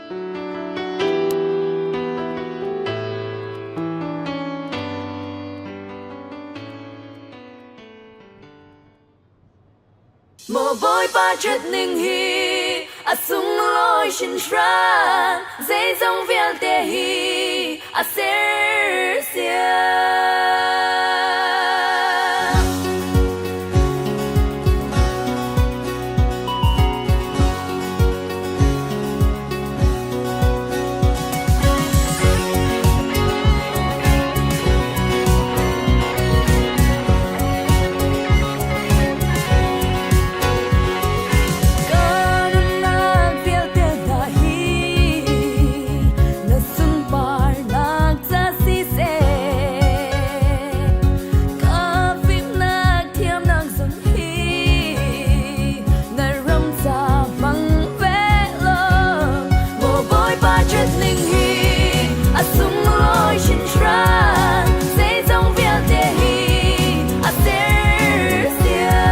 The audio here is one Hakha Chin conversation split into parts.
Maw Bawipa ṭhatning hi a sunglawi hringhran, zeizong vialte hi a sersiam. Ka nunnak vialte hna hi na sunparnak ca siseh, ka fimnak thiamnak zong hi na ram ca hmang ve law. Maw Bawipa ṭhatning hi a sunglawi hringhran, zeizong vialte hi a sersiam.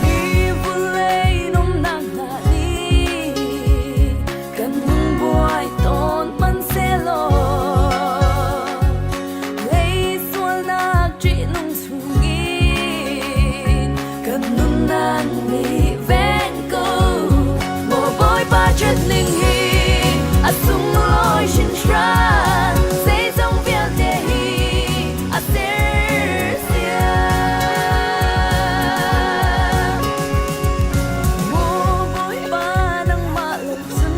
Hi vawlei nomnak hna nih kan hun buai tawn hmanhsehlaw, lei sualnak ṭihnung chungin kan nunnak nih veng ko. Maw Bawipa ṭhatning hi a sunglawi hringhran, zeizong vialte hi a sersiam. Maw Bawipa nangmah lo cun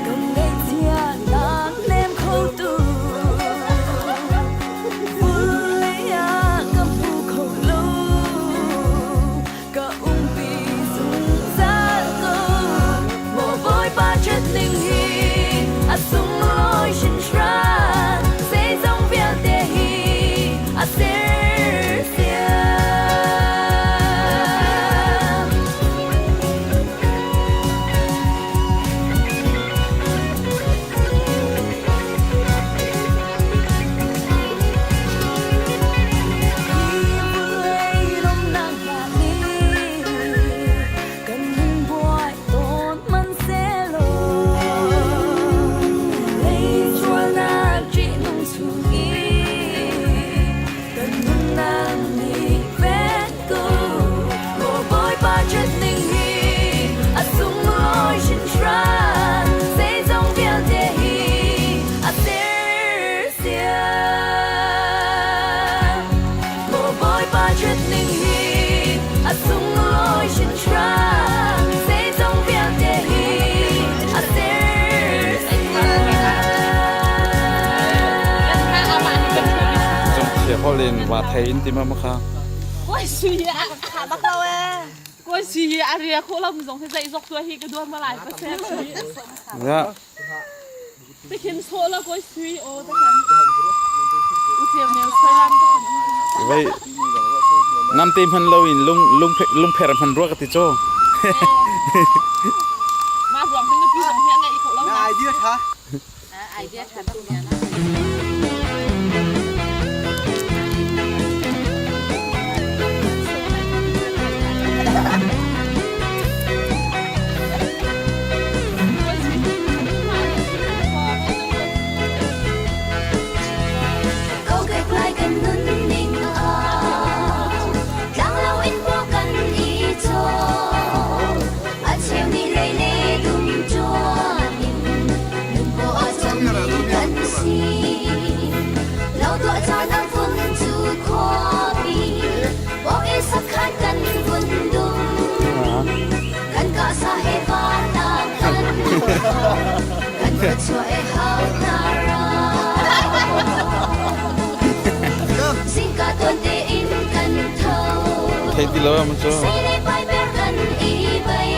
kan ngaihchiatnak hnem khotu vulei ah ka hmu kho lo. Ka umpi zungzal ko. Maw Bawipa ṭhatning hi a sunglawi hringhran, zeizong vialte hi a sersiam. Hi vawlei lawmhnak hna nih kan hun buai tawn hmanhsehlaw, lei sualnak ṭihnung chungin kan nunnak nih ven ko. Maw Bawipa ṭhatning hi a sunglawi hringhran, zeizong vialte hi a sersiam. Maw Bawipa ṭhatning hi a sunglawi hringhran, zeizong vialte hi a sersiam. Zong holh in wa thei in ti ma ma kha. Koi sui hi a kha bak lo e. Koi sui hi a ria kho lo zong hi zei zok tu hi ka duan ma lai pa se. Ya. Tikhin so la koi sui o ta khan. U thiam nel soi lam ta khan. Vei nam te hman lo in lung lung lung pher hman rua ka ti cho. Ma ruang hin na pi zong hi a ngai kho lo Na idea tha. Idea tha bak ne na. Kokek lai kan nunning ah tlanglo in paw kan i cawm. A cheu nih lei le dum ṭuan in nun paw a cawmmi kan si. Lo tuah caan ang fun cu khuapi bawk i sakhan kan vun dum. Kan kah sa he van ah kan kan khuachuah e hau hna ra. Zingka tuan tein kan tho. Thei ti lo ma cu. Sei le pai ber kan i bei.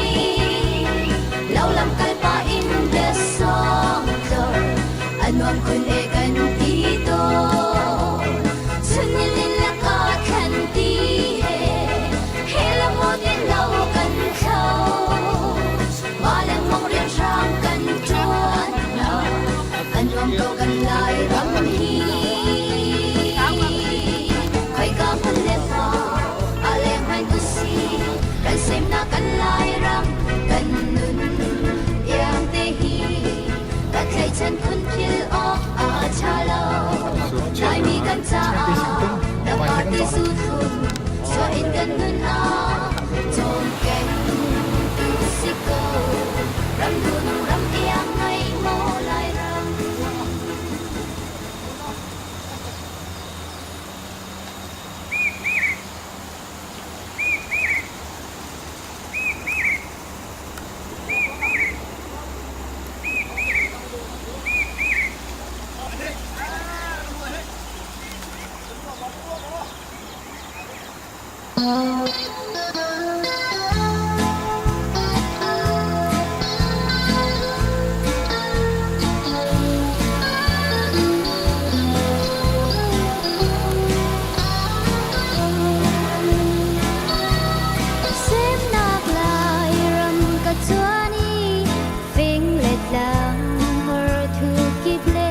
Lo lam kal pa in bia song tlor. A nuam khun e kan ti to. Chunilin laka khan ti he. He la mo tin lo kan thlo. Ma lengmang rian hrang kan ṭuan hna. A nuam ko kan lai ram hi. Khoika hmun le hma a leng hmanh u si. Kan semnak Kan nun ah cawmkeng tu si ko. Ram dunung ram iang ngai maw Lairam. Semnak Lairam ka chuan i fing le tlang hor thu kip le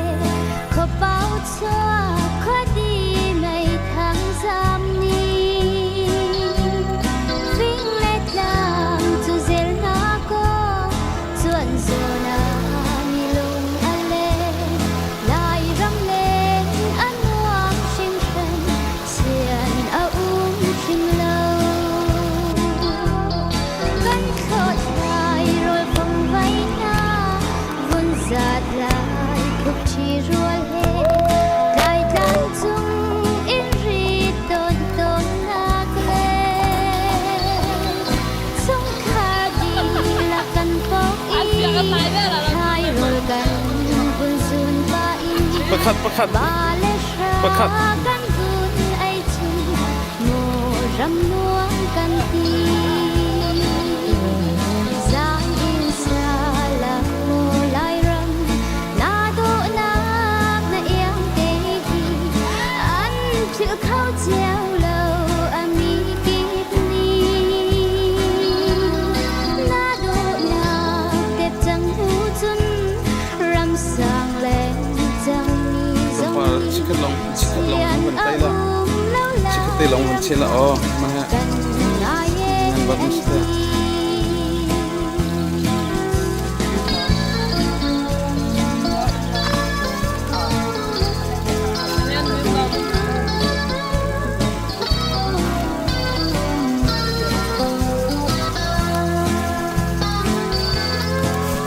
khuapau chuak khuadi mei thang zam ni fing le tlang cu zel na ko chuan zawn ah mi lung a len Lairam len a nuam hringhran sian a um hrim lo. Kan thlawt lai rawl fong vai hna, vun zat lai khupṭhi rual he, tlaitlan cung in rit tawn tawnnak le chungkhar dihlak kan pok i thlairawl kan vun zun pah in Pakhat pakhat. ba le hra Pakhat. kan vun ei chung maw ram nuam kan ti. Zan in salam maw Lairam, na dawhnak na iang te hi an philh kho cio lo a mi kip nih. Na dawhnak tep cang hnu cun ram sang le cang mi zong Tlawmpal nih chikkhat lawng chikkhat lawng sian van a tai la. um lo Chikkhat te lawng van Lairam che la aw. Mah kan ngai ngan bak an si te. ti.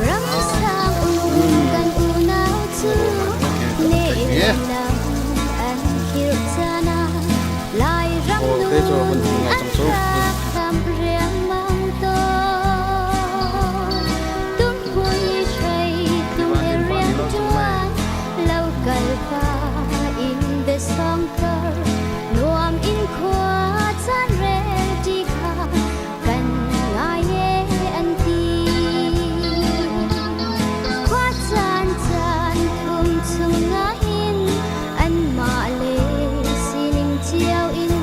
Ram sang um kan unau cu ne lam an khirh caan ah Lairam Aw, te cu nun van thing ngai an cang cu. rak tham riangmang tawn. Tumpui hrei tum he rian ṭuan lo kal pa in biasong kar nuam in khua caan rel ṭi kha kan ngai e an ti. Khua caan caan thum chung ahhin anmah le sining cio in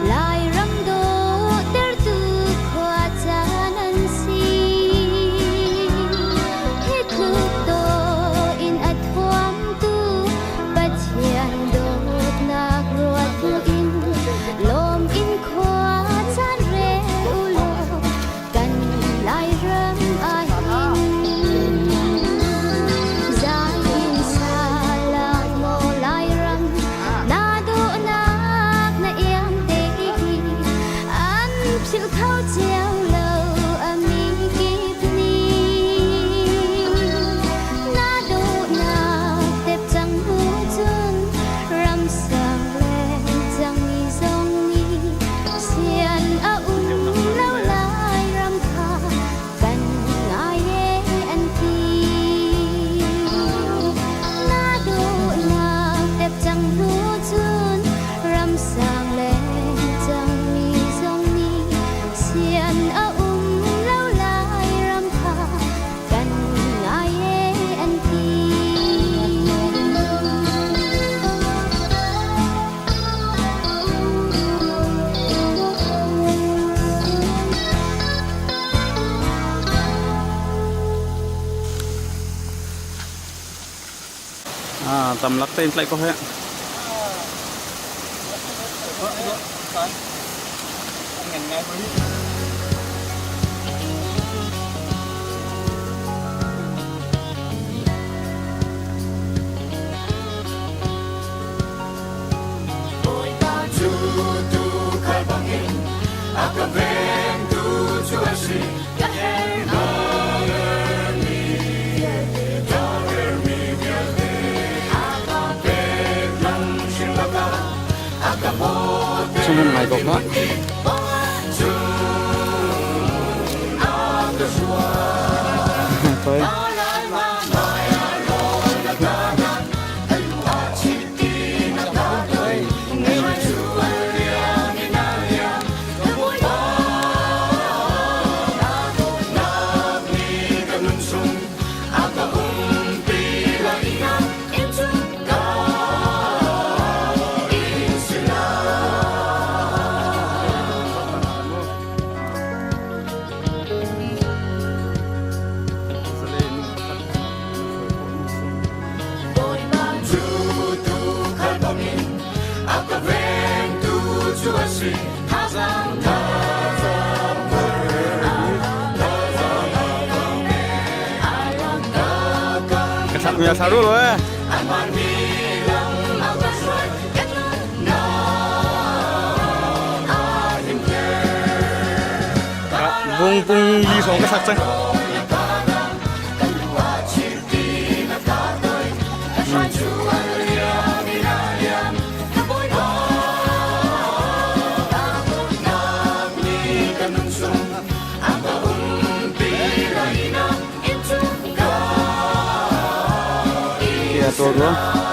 Lairam dawhtertu khua caan an si. Hi tluk dawh in a thuamtu Pathian dawtnak ruat buin lawm in khua caan rel u law kan Lairam ahhin. Zan in salam maw Lairam, na dawhnak na iang te hi an philh kho cio lo a mi kip nih. Na dawhnak tep cang hnu cun ram sang le cangmi zong nih sian a um lo Lairam kha kan ngai e an ti. Na dawhnak tep cang hnu cun ram sang le cangmi zong nih sian a um lo Lairam kha kan ngai e an ti. Ah, tam lak tein tlaih ko heh. Bawipa cu tuukhal bangin Thahnem ngai ko kha. Toi. Ka thla ru lo eh. Vung pung li song ka sak cang. Kia to rua.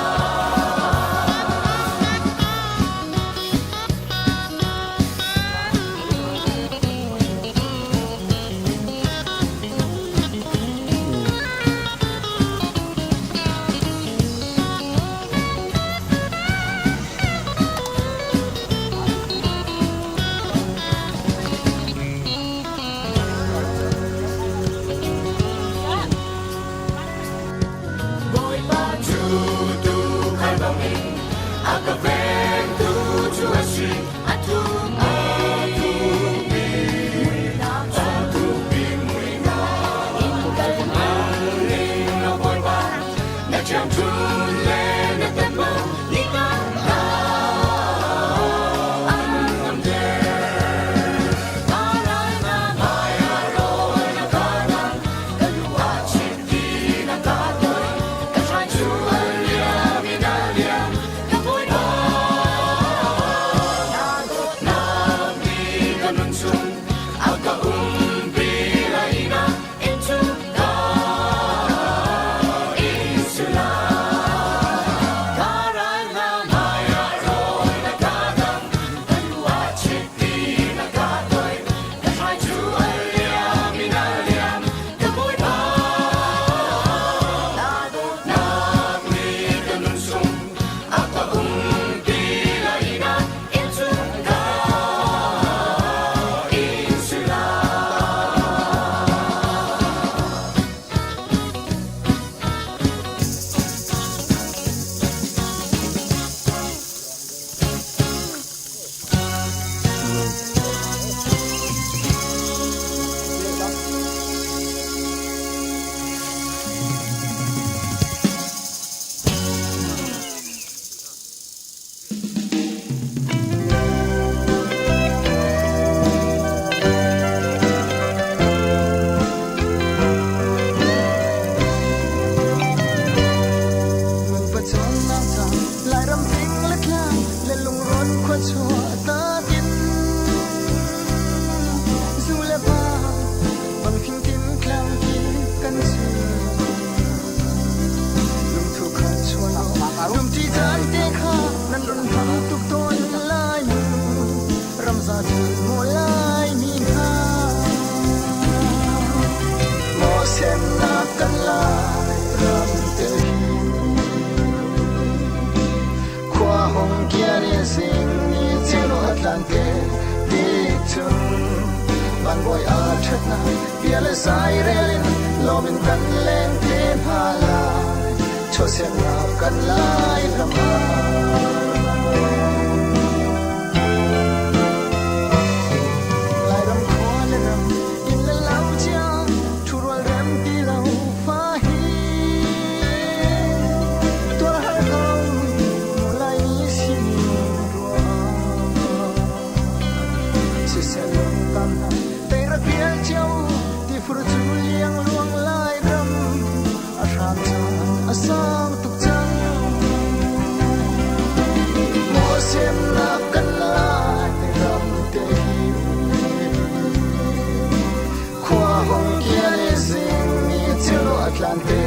Caan te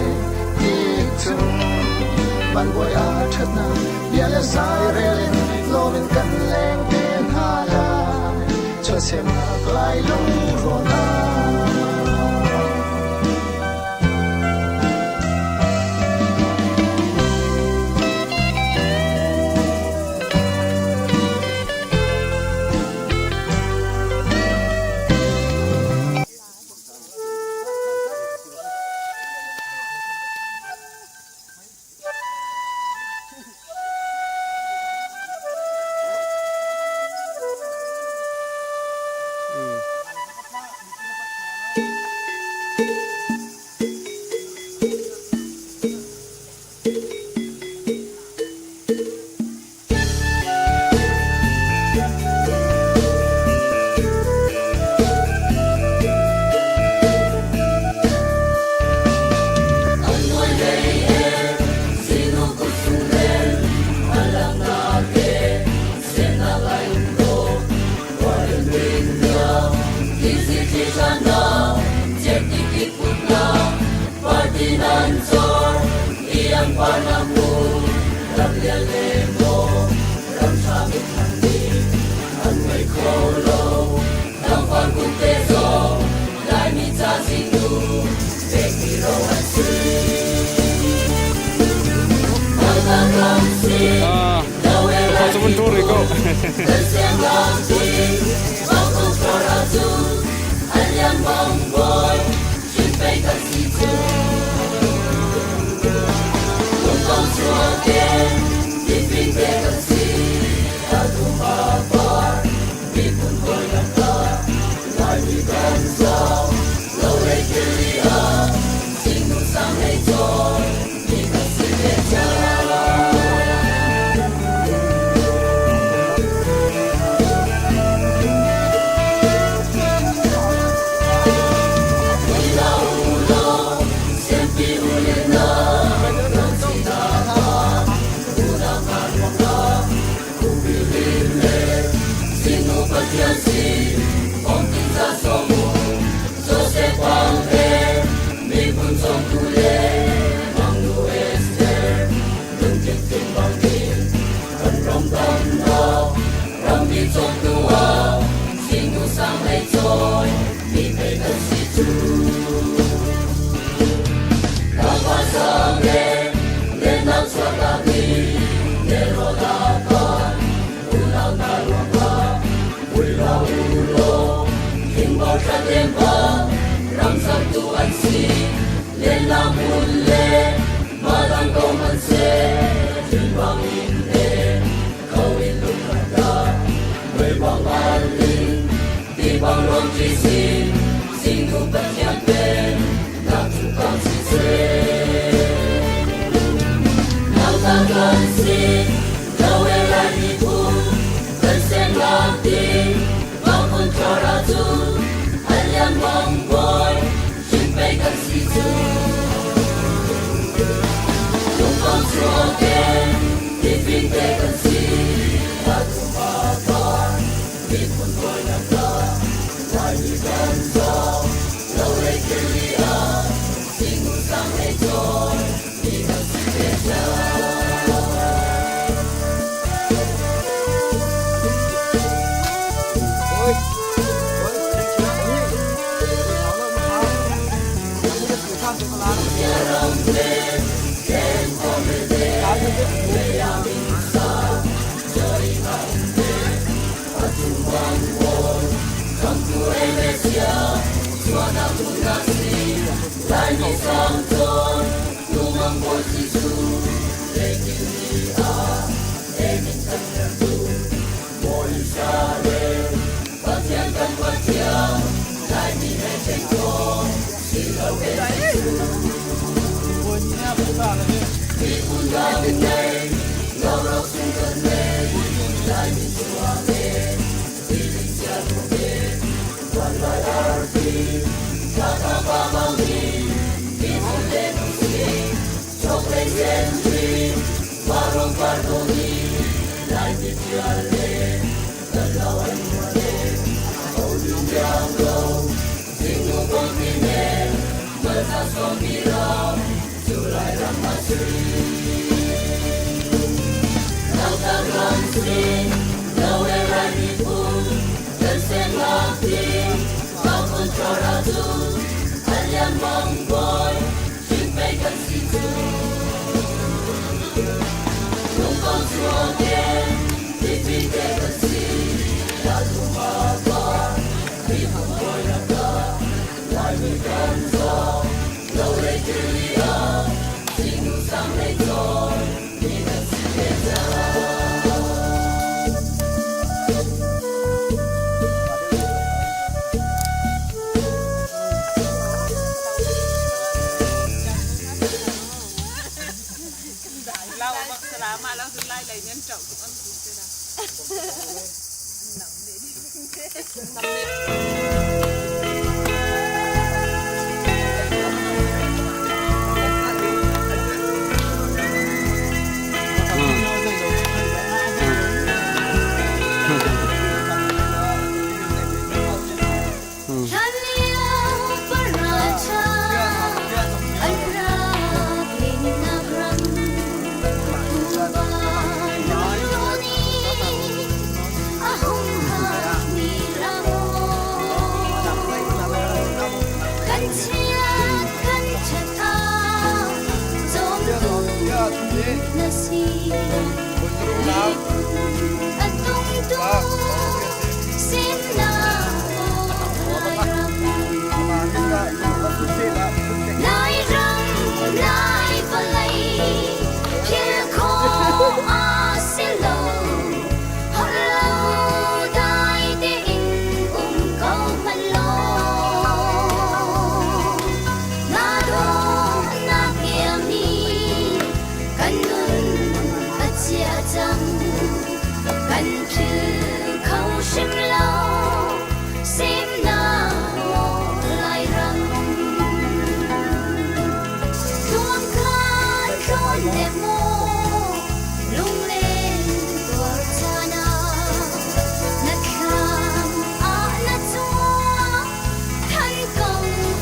tik cun van bawi a ṭhatnak bia le zai rel in lawm in kan leng te hna lai chuahsemnak lai lungrawn ah. Ah, Kho cu vun ṭur rih ko.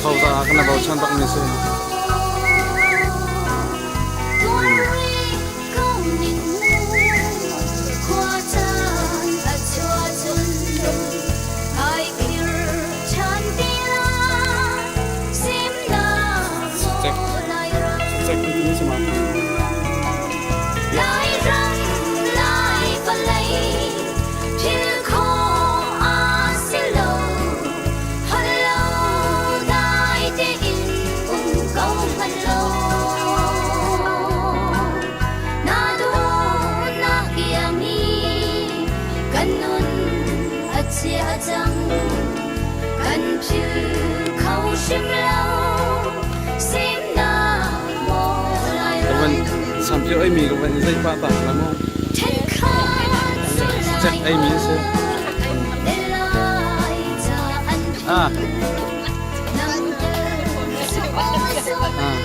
Hodah kan bochan bak mi si. Cek. Cek ini sama. Sampio ei mi ka van zei pa ta la mo. Cek ei mi si. Ah. Ah.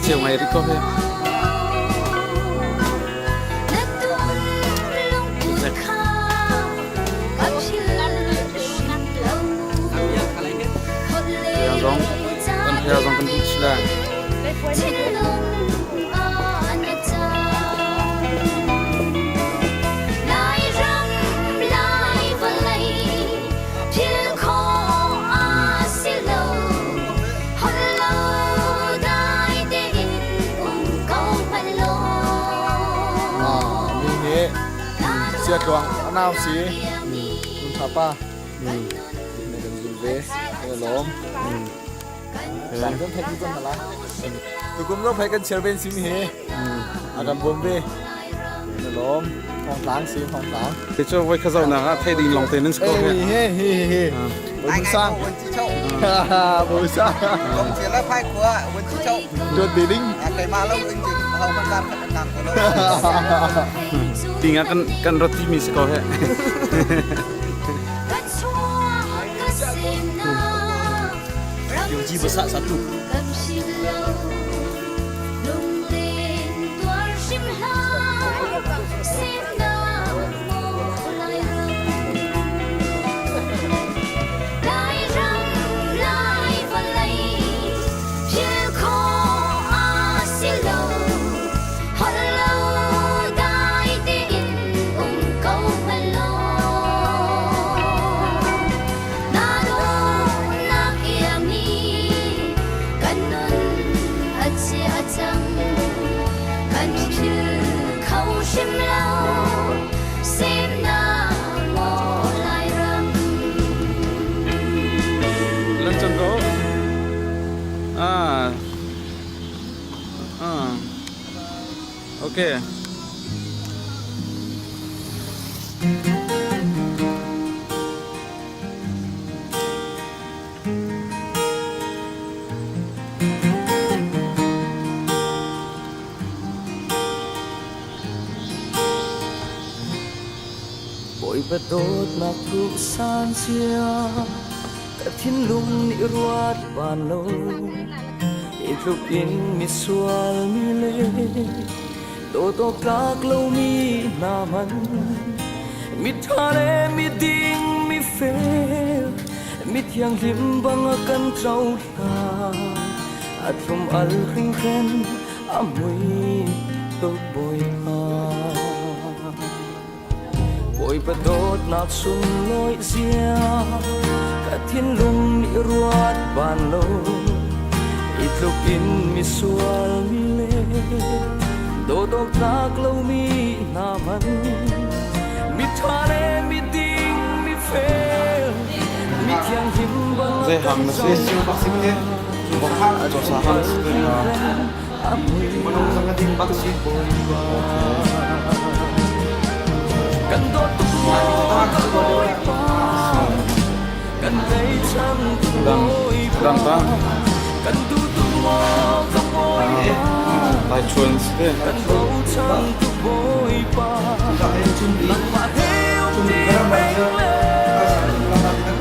Chiều ngày đi có he. Zong kan hea zong kan duh la. Mi nih siatluang a nau si Nun Tha Pa nih kan zul ve kan i lawm. Sang kan theih tu kan la. Tukum zong phei kan share ven sim hi. A kan bawm ve. Kan i lawm. Thong tlang si thong tlang. Te chu voi kha zau na ha thei ding long te nan score he. He he he. Bố sang. Bố sang. ผมเสียแล้วพ่ายครัววันที่เจ้า Chuột tí đinh. เคยมาแล้วจริงๆเขามันการขัดต่างกันเลย Tinga kan kan roti mi score he. Yoji besar satu. Okay. Bawipa dawtnak thuk san cia ka thinlung nih ruat ban lo hi tluk in misual mi le dawt awk tlak lomi hna man mitha le miding mifel mithianghlim bang a kan cohlan a thlum al hringhren a mui tuk Bawipa. Bawipa dawtnak sunglawi zia ka thinlung nih ruat ban lo i tluk in misual mi le dawt awk tlak lomi hna man mitha le miding mifel mithianghlim bang Zei hang na si? Cawsa hang si. Manung zong a ding bak si. Kan dawt tuk maw ka bawipa kan tleichan tuk bawipa Dang ta. kan duh tuk maw ka bawipa Lai chuan si te. kan bochan tuk bawipa nangmah he um ti peng le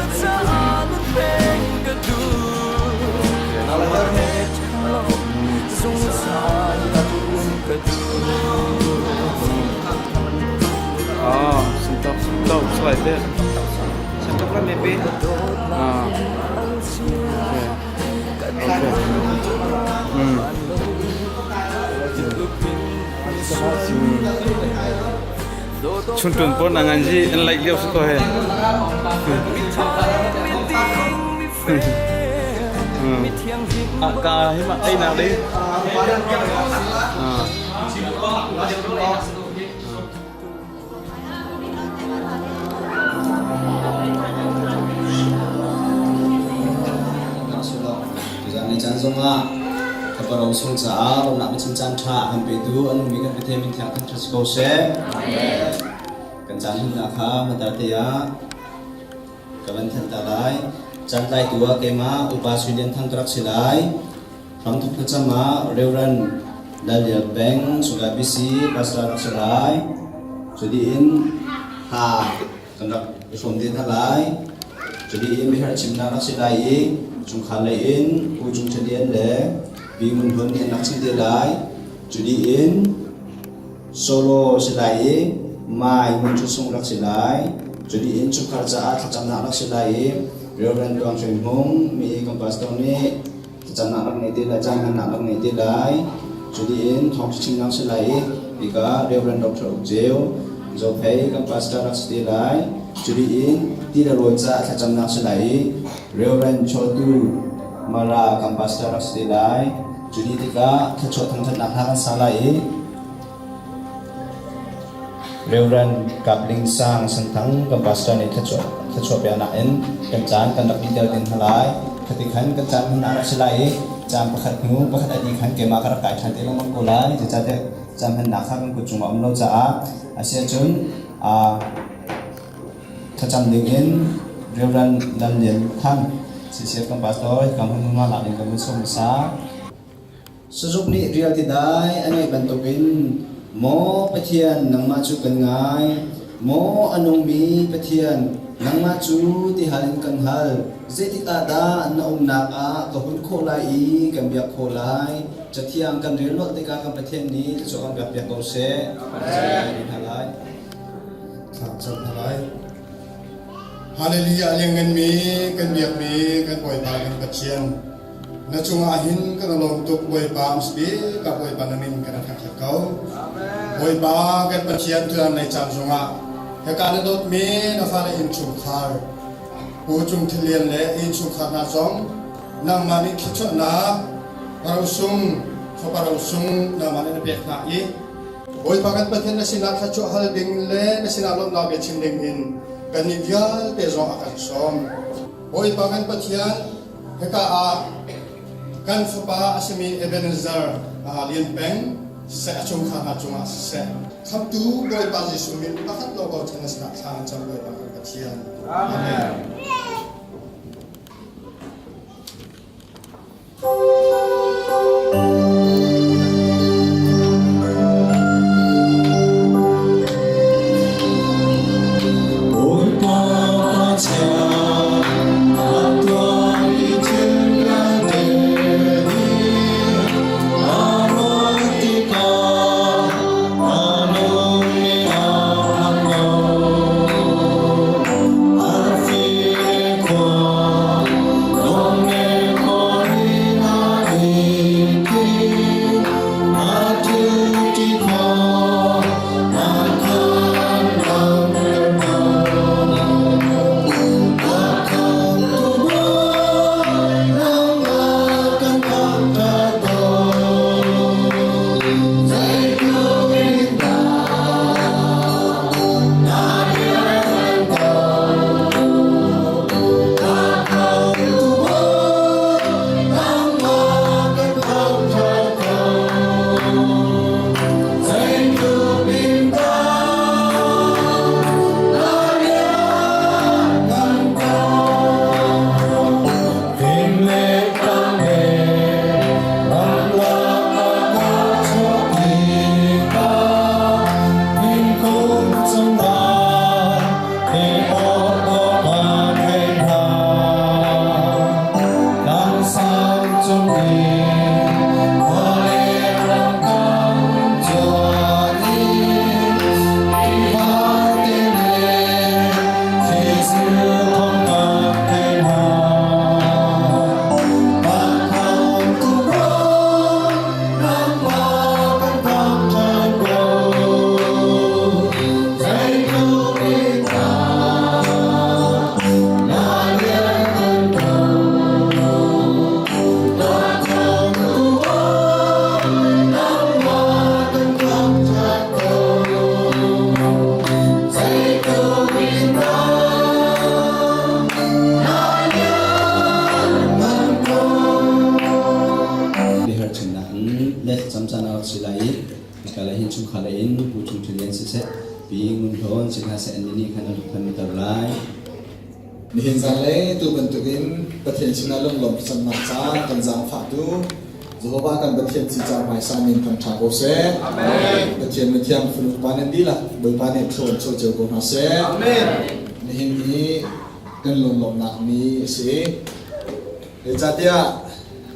na caah nun peng ka duh nangmah he zungzal um ka duh Ah, sintok sintok sai te. Sintok la mepe. Ah. Okay. Okay. Chun tun pon angan ji an laih lio si ko he. Ah ka hi ma ei nak ding. Ah. Tuzan caan zongah Thaparo sung caah lawmnak biachim caan ṭha a kan petu an nungmi kan Pathian min thiang thangṭhat si ko seh. Kan caan hunnak kha hmatar te ah ka van thanh ta lai. Caan tlaitu ah keimah upa Sui Lian Thang ka rak si lai. Hramthok thlacam ah Reverend Lal Lian Peng Sungkai BC Pastor rak si lai. Cu in hla kan rak i hrawm te hna lai. Cu in biaherh chimnak rak si lai i chungkhar lei in Pu Cung Ṭha Lian le Pi Ngun Hlun nih an rak chim te lai. Cu in solo si lai i Mai Ngun Ṭhu Sung rak si lai. Cu in chungkhar caah thlacamnak rak si lai i Reverend Tuang Hring Hmung mi kan pastor nih Thlacamnak rak ngei te lai, caan hmannak rak ngei te lai. Cu in thawng chimnak si lai i hika Reverend Dr. Uk Ceu, Zophei kan pastor rak si te lai. Cu in ti le rawl caah thlacamnak si lai i Reverend Chotu Mara kan pastor rak si te lai. Cu tikah thluachuah thangṭhatnak hla kan sa lai i Reverend Kap Ling Sang Santhang kan pastor nih thluachuah piaknak in kan caan kan rak dih ding hna lai. Khati khan kan caan hman a rak si lai i caan pakhat hnu pakhat a dih khan keimah ka rak kai ṭhan te lengmang ko lai. Zeicahtiah caan hmannak kha kan kut cungah um lo caah a si ahcun thlacam ding in Reverend Lal Lian Thang CCF kan pastor hika hmun hma lak ding kan vun sawm hmasa. Sazuk nih rial tidai a ngeih bantukin maw Pathian nangmah cu kan ngai, maw a nungmi Pathian nangmah cu tihal in kan hal. Zeitik ah dah na umnak ah ka hun khawh lai i kan biak khawh lai? Cathiang kan rel nolh tikah kan Pathian nih thluachuah kan biakpiak ko seh. Amen. Hna lai. Thla cam hna lai. Hallelujah liannganmi kan biakmi kan Bawipa kan Pathian Na cungah hin kan i lawm tuk Bawipa msbi ka Bawipa na min kan thangṭhat ko. Bawipa kan Pathian tuan lei caan zongah hika na dawtmi na fale innchungkhar Pu Cung Thil Lian le innchungkhar hna zong nangmah nih thluachuahnak rosung fapa rosung nangmah nih na pek hna i Bawipa kan Pathian na sinah thluachuah hal ding le na sinah lawmhnak bia chim ding in kannih vialte zong a kan sawm. Bawipa kan Pathian Hika ah kan fapa a simi Ebenezer Lian Peng. Siseh a chungkhar hna cungah siseh Khamhtu Bawipa Jesuh min pakhat law bochan na sinah thla an cam Bawipa kan Pathian. Amen. Nihin zanlei tu bantukin Pathian sinah lunglawmh thlacamnak caan kan zaangfahtu Jehovah kan Pathian ci ca hmaisa min thangṭha ko seh. Amen. Pathian mithiang fanu pa nan dihlak Bawipa nih thlua in chuah cio ko hna seh. Amen. Nihin hi kan lunglawmhnak ni a si. Zeicahtiah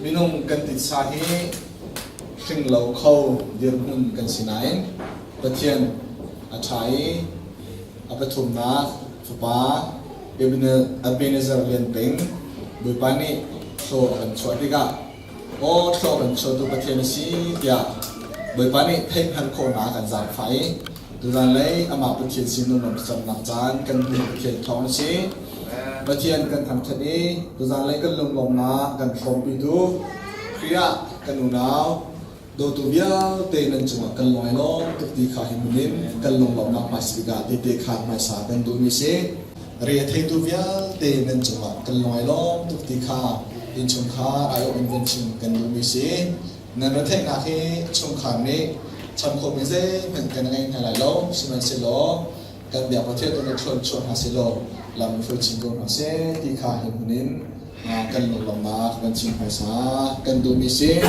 minung kan titsa hi hring lo kho dirhmun kan si nain Pathian a ṭha i a pathumnak fapa Ebenezer Lian Peng Bawipa nih thlaw a kan chuah tikah aw thlaw a kan chuahtu Pathian a si tiah Bawipa nih theihhngalh khawhnak a kan zaangfah i tuzan lei amah Pathian sin lunglam thlacamnak caan kan hmuh Pathian thawng a si. Pathian kan thangṭhat i tuzan lei kan lunglawmnak kan hrawmpitu Khrih ah kan unau Dawtu vialte nan cungah kan lung ai lawm tuk ti kha hi hmun in kan lunglawmhnak hmaisa bik ah tehte khaan hmaisa kan duhmi si. Re a theitu vialte nan cungah kan lung ai lawm tuk ti kha innchungkhar aiawh in van chim kan duhmi si. Nan retheihnak hi chungkhar nih cham khawhmi zeihmanh kan ngei hna lai lo. Sihmanhsehlaw kan biak Pathian tu nih thluan chuah hna sehlaw lam hruai chin ko hna seh ti kha hi hmun in kan lunglawmhnak kan chim hmaisa kan duhmi si.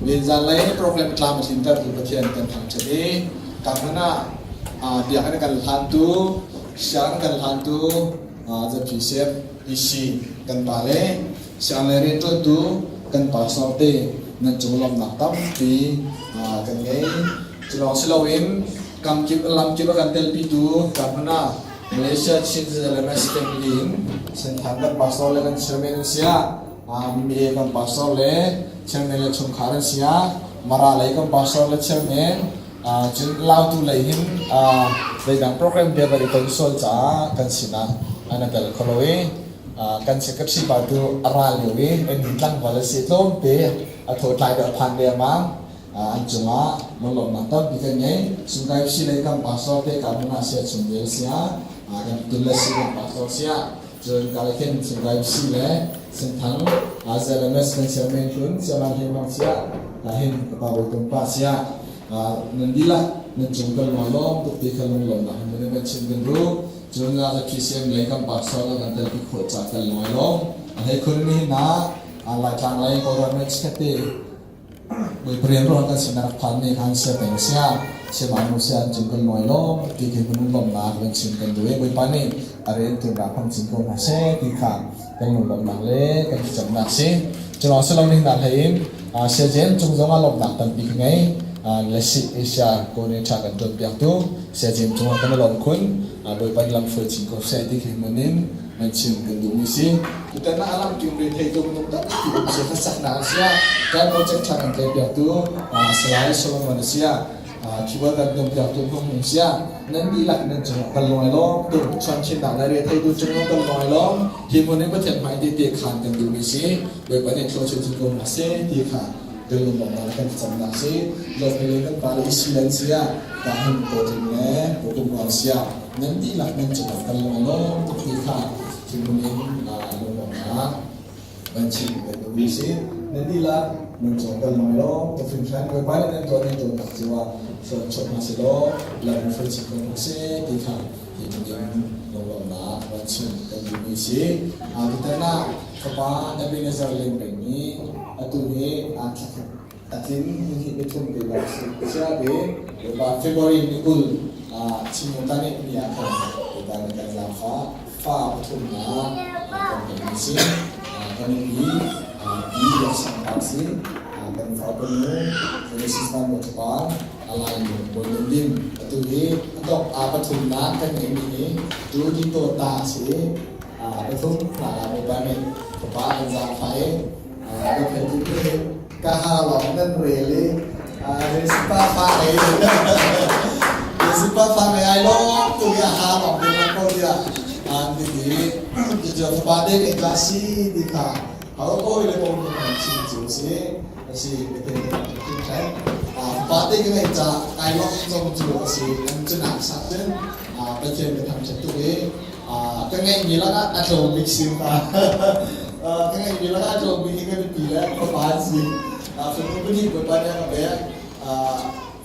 Zan lei program tlam a tlintertu Pathian kan thangṭhat i ka hmun ah biakinn kan hlantu sianginn kan hlantu Zapi Sep EC kan pa le siang lei rianṭuantu kan pastor te nan cung lawmhnak tampi kan ngei. Cu lawng si loin kamkip lamkip a kan telpitu kan hmun ah Malaysia Chin ZLMS family in Senthang kan pastor le kan chairman an si ah Mie kan pastor le chairman le chungkhar an si ah Mara lei kan pastor le chairman cun Lautu lei hin zeidang program te van i ton sual caah kan sinah an tel kho lo i kan secretary pa tu a ra lio i an tlangval a si tlawmte a thaw tlai deuh phan dengmang An cungah lunglawmhnak tampi kan ngei. Sungkai si lei kan pastor te ka hmun ah sia chung vel sia, kan tul le si kan pastor sia, cun kalekhin Sungkai si le Senthang ZLMS kan chairman hlun Chairman Hlei Mang sia, hin ka pa Bawi Tum pa sia. Nan dihlak nan cung kan lung lawm tuk ti kha lunglawmnak in nan kan chim kan ru. Cun PCM lei kan pastor kan telpi khawh ca kan lung ai lawm. A hlei khun mi hin ah Laitlang lei Kawlram le chikkhatte Bawipa rian ruang kan sin rak phan mi khan sia peng sia sia nu sia an cung kan lung ai lawm ti khi kan lawmnak kan chim kan duh i Bawipa nih a rian tuan rak hmang chin ko hna seh ti kha kan lunglawmhnak le kan thlacamnak si. Cu lawng si lo ning nak hlei in Sia Jem cung zong ah lawmhnak tampi ka ngei. Lasi Asia Kone tha kan tuan piaktu Sia Jem cung ah kan i lawm khun. Bawipa nih lam hruai chin ko seh ti khi mun in nan chim kan duhmi si. Tutan ah alam king re thei tum nung tak ti um sia hlasaknak sia kan project tha kan play piaktu Salai Solomon sia keyboard kan tum piak tu hung hung sia nan dihlak nan cung kan lung ai lawm tuk chuan chinnak le re thei tu cung kan lung ai lawm hi hmun in Pathian hmai te te khan kan duhmi si Bawipa nih thlaw chin chin ko hna seh ti kha kan lung kan thlacamnak si lawm le kan pa le isi lan sia ta hin ko tling le ko kum ruang sia nan dihlak nan cung kan lung ai lawm tuk ti kha hi hmun in lung Nan chim kan duhmi si. Nan dihlak nan cung kan lung lawm tuk hringhran. Bawipa nih nan tuah nan tuahnak cio ah thluachuah hna sehlaw lam in hruai chin ko hna seh ti kha hi ning lunglawmhnak van chim kan duhmi si. Tutan ah fapa Ebenezer Leng nih atu hi aa a tling ni hnih ni thum te bak si. Sia te Bawipa February ni 20 Chinmu ta nih ni ah khan Bawipa nih kan zaangfah fa pathumnak kan ngeihmi si. Kan nupi Pi Biak Sang Par si. Kan fa nu Genesis Van Bawi Par Alai Bawi Nun Lim atu hi a dok a pathumnak kan ngeihmi hi tu ti to ta si. Pathum hna ah Bawipa nih fapa an zaangfah i ka theih ti ka ha lawng nan rel i Resipa fa ngei Resipa fa ngei ai lawm tu hi a ha lawng te lang ko tiah an ti ti ti fapa te ngai ka si ti kha hau ko le ko ni kan chim cu si asi te te te te fapa te ngai ca ai lawm zong cu asi an cunak sak cun Pathian ka thangṭhat tuk i ka ngeihmi lakah a tlawm bik si ka ka ngeihmi lakah a tlawm bik hi ka nupi le fapa an si. Fanu pahnih Bawipa nih a ka pek.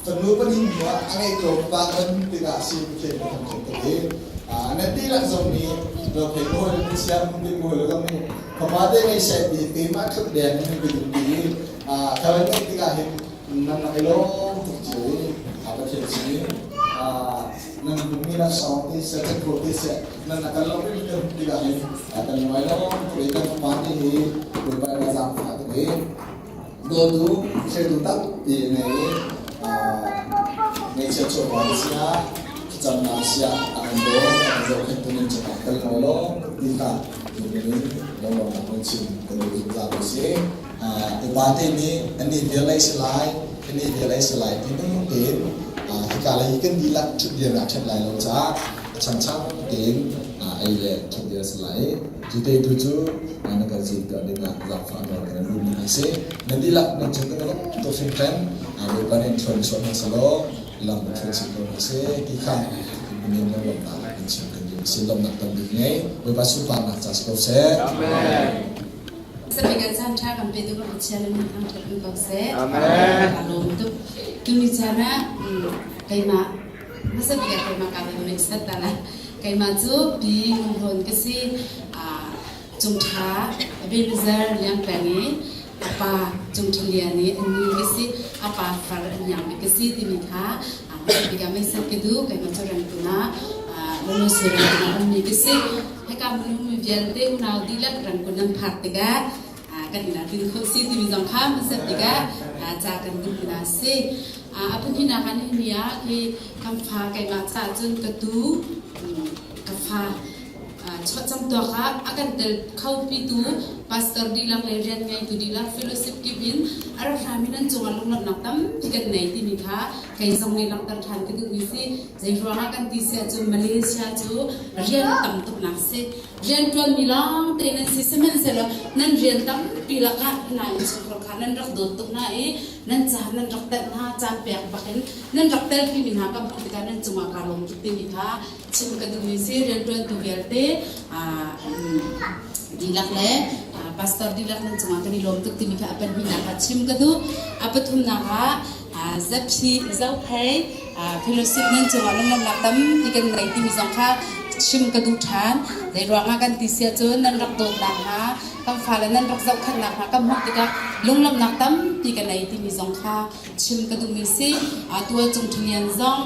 Fanu pahnih hnu ah a ngeih tlawm pa kan tikah si Pathian ka thangṭhat tuk i nan dihlak zong nih Lophe ka hawi le siam ding hawi le zong nih fapa te ngei seh ti keimah tluk deng in ka duh ti i ka van ngeih tikah hin nan rak i lawm tuk cio i Pathian sin nan hmumi nan sawng ti seh kan ko ti seh nan a kan lo ri kan tikah hin kan ngai lo tuk i kan fapa te hi Bawipa nih a zaangfah tuk i dawtu hretu tak ti ngei ngaihchia chuahva sia thlacamnak sia a kan daw a kan zohkhenh tu nan cungah kan ngai lo ti kha in lawmnak nan chim kan duh zungzal ko si. Upa te nih annih vial ei si lai, anih vial ei si lai ti ning tein hika lei kan dihlak ṭhutdir ah ṭhet lai lo caah a changchang tein ei le ṭhutdir a si lai i cu te tu cu na kan zin tuah ding ah zaangfah nawl kan duhmi hna si. Nan dihlak nan cung kan lawm tuk hringhran. Bawipa nih thluan chuah hna selaw lam in thluan chin ko hna seh ti kha min le lawmhnak kan chim kan duh si lawmhnak tam bik ngei Bawipa sunparnak ca si ko seh. Amen. Sabikan caan ṭha kan pe tu kan Pathian in thangṭhat in ko seh. Amen. Ka lawm tuk. Tuni caan ah keimah hmasa bik ah keimah ka van min sat ta la. Keimah cu pi Hung ka si. Cung ṭha Ebenezer Liang Peng i a pa Cung Ṭha Lian i a nu ka si. A pa far a hniang bik ka si timi kha hmasa bik ah mei sat ka duh. Keimah cu Rangkun ah Lulusi Rangkun ah ummi ka si. Hika minung mi vialte unau dihlak rangkun nan phak tikah kan inn ah tlun kho si timi zong kha hmasat tikah ca kan duh hna si. A pahnihnak ah nihin ni ah khi kan fa keimah caah cun ka tu ka fa chuahcam tuak ah a kan tel kho pitu pastor dihlak le rian ngeitu dihlak fellowship kip in a rak rami nan cungah lunglawmhnak tampi kan nei timi kha kei zong nih langhter ṭhan ka duhmi si. Zeiruangah kan ti si ahcun Malaysia cu rian tam tuknak a si. Rianṭuanmi lawngte nan si. Sihmanhsehlaw nan rian tampi lakah hna innchungkhar kha nan rak dawt tuk hna i nan caan nan rak telh hna, caan pek bakin nan rak telpimi hna ka hmuh tikah nan cungah kaa lawm tuk timi kha chim ka duhmi si. Rianṭuantu vialte dihlak le pastor dihlak nan cungah kan i lawm tuk timi kha a pahnihnak ah chim ka duh. A pathumnak ah. Zaphi Zophei Fellowship nan cungah lunglawmhnak tampi kan ngei timi zong kha chim ka duh ṭhan. Zei ruangah kan ti siah cun nan rak dawtnak hna, kan fale nan rak zohkhenhnak hna kan hmuh tikah lunglawmhnak tampi ka nei timi zong kha chim ka duhmi si. Tual Cung Ṭhilian zong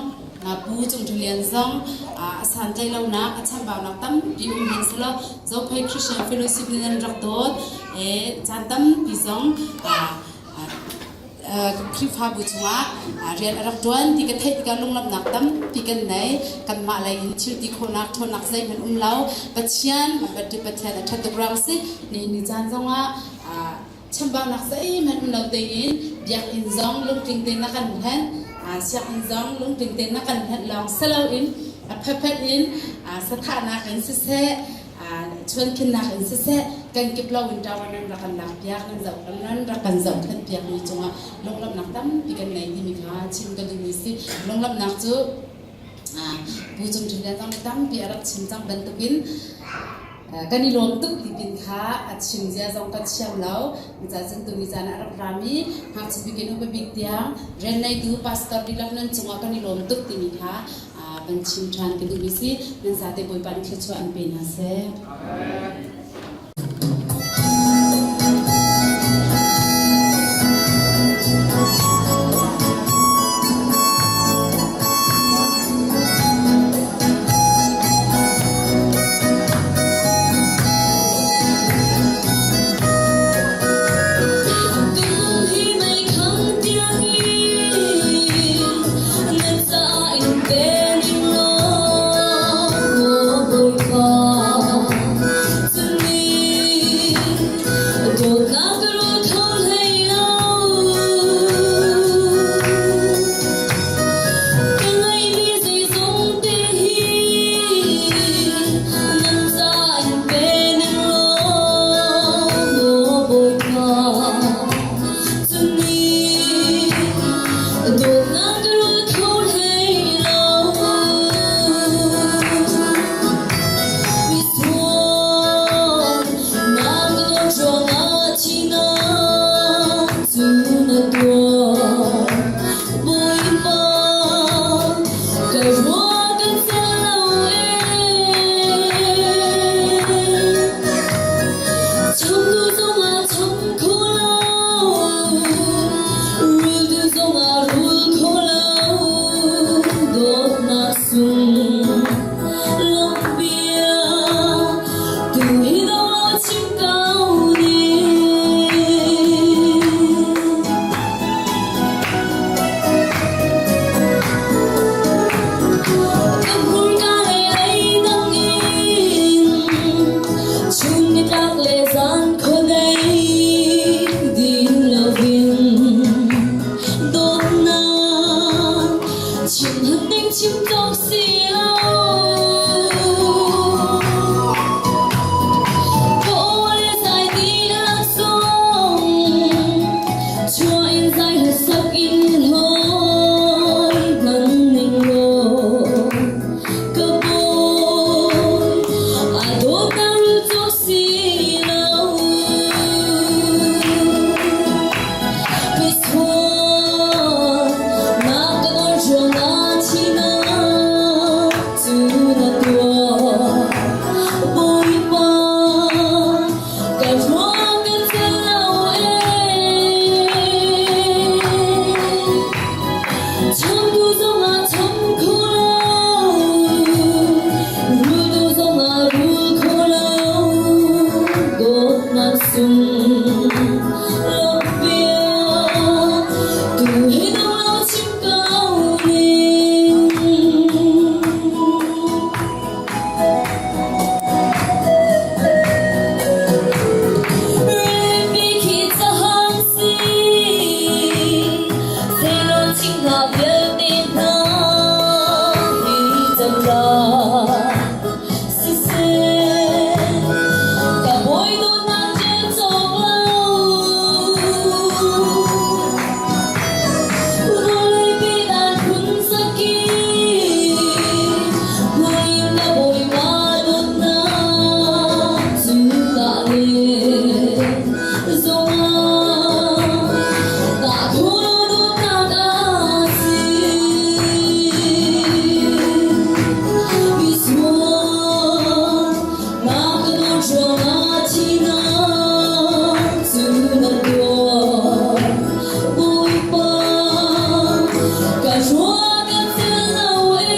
Pu Cung Ṭhilian zong a santlaih lonak, a chambaunak tampi um hin selaw Zophei Christian Fellowship nih nan rak dawt. Caan tampi zong Khrihfabu chungah rian a rak ṭuan ti ka theih tikah lunglawmhnak tampi kan nei. Kanmah lei in thil ti khawhnak ṭhawnnak zeihmanh um lo. Pathian, Pathian a ṭhat tuk ruang si. Nihin ni caan zongah chambaunak zeihmanh um lo tein biakinn zong lungtling tein a kan hlenh. Sianginn zong lungtling tein a kan hlenh lawng si loin a phephet in sathahnak in siseh, chuankhinnak in siseh kan kip lo in ṭawan nan rak kan lak piak nan zoh nan rak kan zohkhenh piak mi cungah lunglawmhnak tampi kan nei timi kha chim ka duhmi si. Lunglawmhnak cu Pu Cung Ṭin Lian zong nih tampi a rak chim cang bantukin kan i lawm tuk ti pin kha a chim zia zong ka thiam lo. Cucaah tuni caan ah a rak rami ngakchia bik in upa bik tiang rian neitu pastor dihlak nan cungah kan i lawm tuk timi kha kan chim ṭhan ka duhmi si. Nan zate Bawipa nih thluachuah an pe hna seh. Ruangah thihnak cu na tuah. Bawipa, ka ruah ka celh lo ee.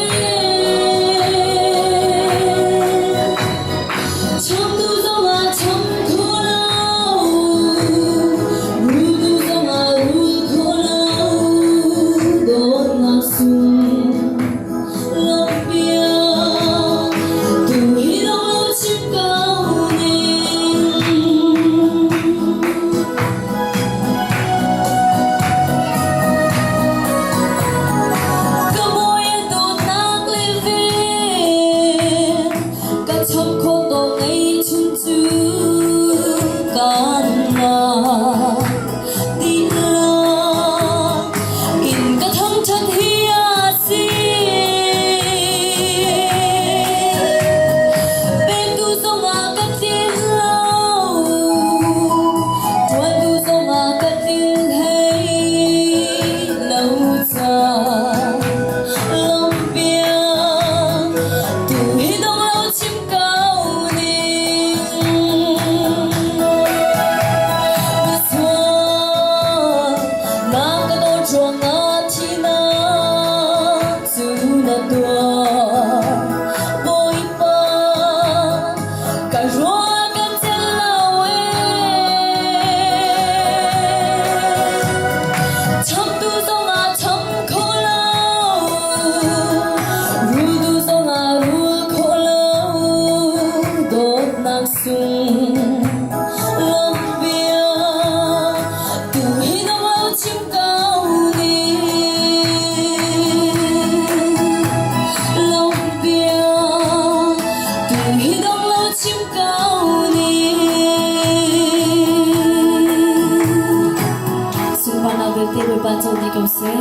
Chamtu zongah cham kho lo, rultu zongah rul kho lo, dawtnak sung lawmhpiak, tu hi dong lo chim ko ning. Ka mawi a dawtnak le vel, ka cham khawh tawk ngeihchun cu kan nak dihlak in ka thangṭhat hi a si. Pektu zongah ka tlin lo, ṭuantu zongah ka tlin hlei lo ca. Lawmhpiak, tu hi dong lo chim ko ning. Na sual, na ka dawt ruangah thihnak cu na tuah. Bawipa, ka ruah kan celh lo ee. Chamtu zongah cham kho lo, rultu zongah rul kho lo, dawtnak sung lawmhbia tu hi dong lo chim ko ning. Lawmhbia tu hi dong lo chim ko ning. Sunparnak vialte Bawipa co dih ko seh.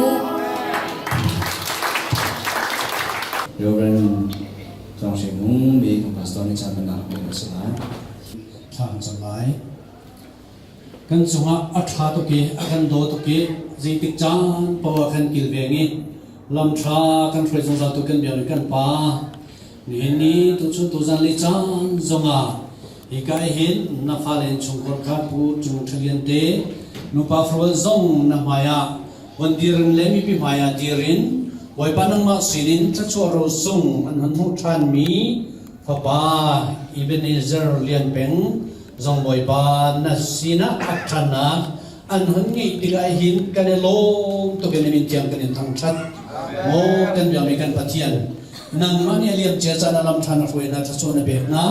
Reverend Tluang Hre Nung mi kan pastor nih caan bannak pek a si lai. Thla kan cam lai. Kan cungah a ṭha tuk i a kan daw tuk i zeitik caan paoh ah kan kilveng i lam ṭha kan hruai zungzal tu kan biakmi kan Pa nihin ni tuchun tuzan le caan zongah hika hin na fale innchungkhar kha Pu Cung Ṭha Lian te nupa farual zong na hmai ah von dir in le mipi hmai ah dir in Bawipa nangmah sinin thluachuah rosung an hun hmuh ṭhanmi fapa Ebenezer Lian Peng zong Bawipa na sinah a ṭhannak an hun ngeih tikah hin kan i lawm tuk in min tiang kan in thangṭhat. Maw kan biakmi kan Pathian, nangmah nih a liam cia caan ah lam ṭha na hruai hna, thluachuah na pek hna.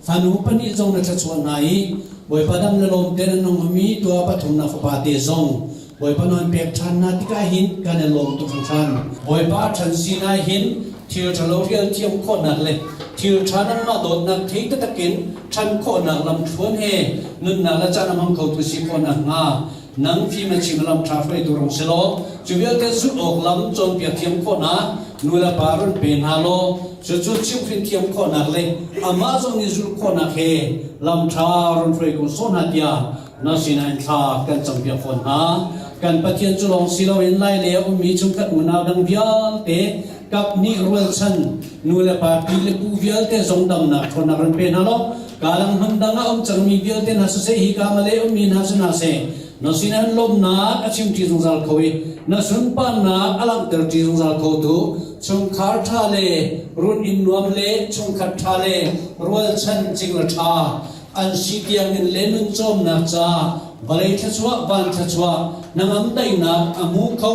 Fanu pahnih zong na thluachuah hna i Bawipa dam le lawm tein an nung mi tua pathum na fapa te zong Bawipa nawn pek ṭhan hna tikah hin kan i lawm tuk hringhran. Bawipa a ṭhan sinah hin thil ṭhalo rial thiam khawhnak le thil ṭha nangmah dawtnak thei taktak in ṭhan khawhnak lamthluan he nunnak le caan a hmang khotu si khawhnak hnga nang fim a chim lam ṭha hruaitu rung si law cu vialte zulh awk lam cawnpiak thiam khawhnak nu le pa run pe hna law cucu chimhhrin thiam khawhnak le amah zong nih zulh khawhnak he lam ṭha run hruai ko sawh hna tiah na sinah in thla kan campiak fawn hna. Kan Pathian cu lawng si loin lai le a ummi chungkhat unau dang vialte kap hnih rualchan nu le pa pi le pu vialte zong damnak ṭhawnnak ran pe hna law kalang hmun dang ah um cangmi vialte hna siseh hi ka malay ummi hna si hna seh na sinah lawmnak a chimṭi zungzal kho i na sunparnak a langhter ṭi zungzal kho tu chungkhar ṭha le run inn nuam le chungkhat ṭha le rualchan cingla ṭha an si tiangin le nun cawmnak ca vawlei thluachuah van thluachuah nangam daihnak a hmu kho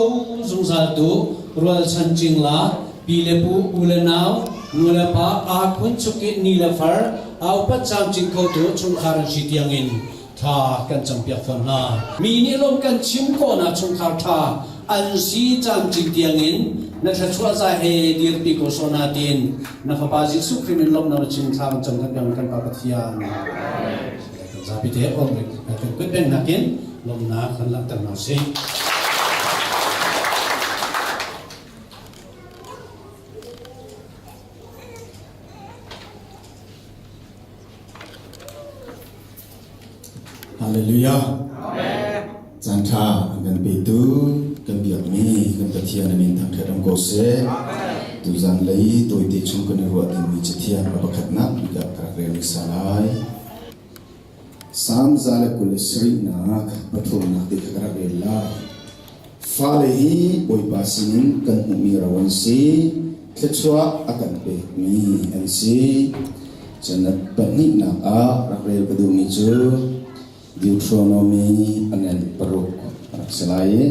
zungzal tu rualchan cingla pi le pu u le nau nu le pa aa khun chuk i ni le far aa upat camcin kho tu chungkhar an si tiangin tha kan campiak fawn hna mi nih lawm kan chim khawhnak chungkhar tha an si camcin tiangin na thluachuah za he dirpi ko sawh na tiin na fapa Jesuh Khrih min lawmhnak na chim thla kan cam kan kan Pa Pathian kan zapi te om kan kut beng nakin lawmhnak kan langhter hna sih. Hallelujah. Caan ṭha an kan petu kan biakmi kan Pathian a min thangṭhat um ko seh. Tuzan lei tawite chung kan i ruah dingmi cathiang a pakhatnak bik ah ka rak rel hmasa lai. Salm 127nak pathumnak ti kha ka rak rel lai. Fale hi Bawipa sinin kan hmuhmi ro an si, thluachuah a kan pekmi an si. Cun a pahnihnak ah rak rel ka duhmi cu Deuteronomy a ngan paruk a rak si lai i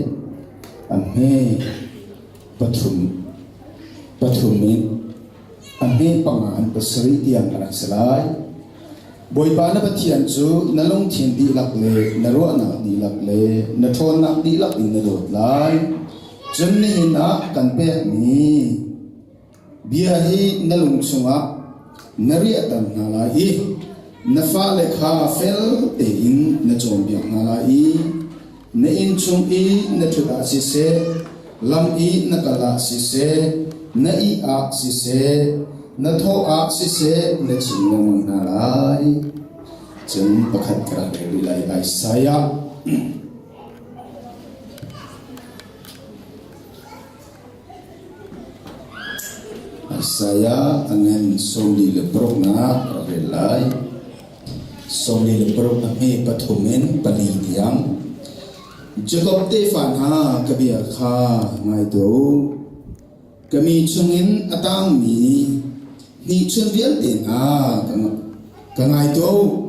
a hme pathum pathum in a hme panga an pasarih tiang a rak si lai. Bawipa na Pathian cu na lungthin dihlak le na ruahnak dihlak le na ṭhawnnak dihlak in na dawt lai. Cun nihin ah kan pekmi bia hi na lung chungah na riahter hna lai i na fale kha fel tein na cawnpiak hna lai i na inn chung i na ṭhut ah siseh, lam i na kal ah siseh, na ih ah siseh, na thawh ah siseh na chim lengmang hna lai. Cun pakhat ka rak rel rih lai Isaiah. Isaiah a ngan sawmli le paruknak ka rak rel lai. 46 a hme pathum in pali tiang. Jakob tefa hna ka bia kha ngai tuah u. Ka mi chungin a tangmi hnihchun vialte hna ka ngai tuah u.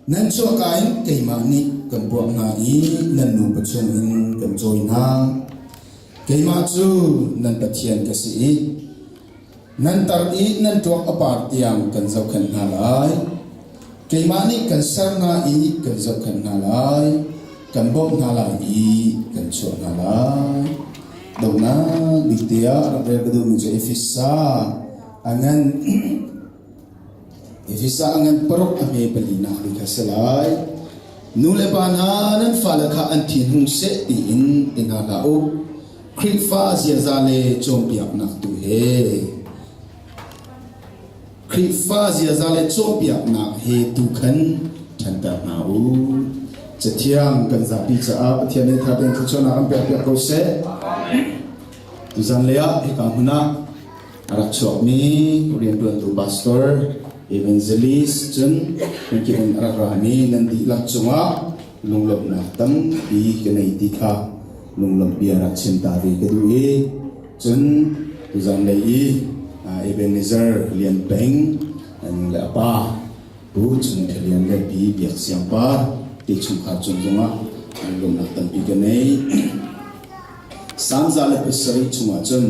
Nan chuahka in keimah nih kan puak hna i nan nupa chungin kan cawi hna. Keimah cu nan Pathian ka si i Nan tar i nan ṭuak a par tiang kan zohkhenh hna lai. Keimah nih kan ser hna i kan zohkhenh hna lai. Kan bawmh hna lai i kan chuah hna lai. Donghnak bik tiah rak rel ka duhmi cu Efesa a ngan Efesa a ngan paruk a hme palinak bik kha si lai. Nu le pa hna nan fale kha an thin hung seh tiin ti hna hlah u. Khrihfa ziaza le cawnpiaknak tu he Khrihfa ziaza le cawnpiaknak he tu khan ṭhanter hna u. Cathiang kan zapi caah Pathian nih tha tein thluachuahnak an pekpiak ko seh. Tuzan lei ah hika hmun ah a rak chuakmi rianṭuantu pastor, evangelist cun hmunkip in a rak rami nan dihlak cungah lunglawmhnak tampi ka nei ti kha lunglawmh bia rak chim ta ve ka duh i cun tuzan lei i Ebenezer Lian Peng an le a pa Pu Chung Tha Lian le Pi Biak Siang Par ti chungkhar cung zongah an lawmnak tampi ka nei. Salm 107 chungah cun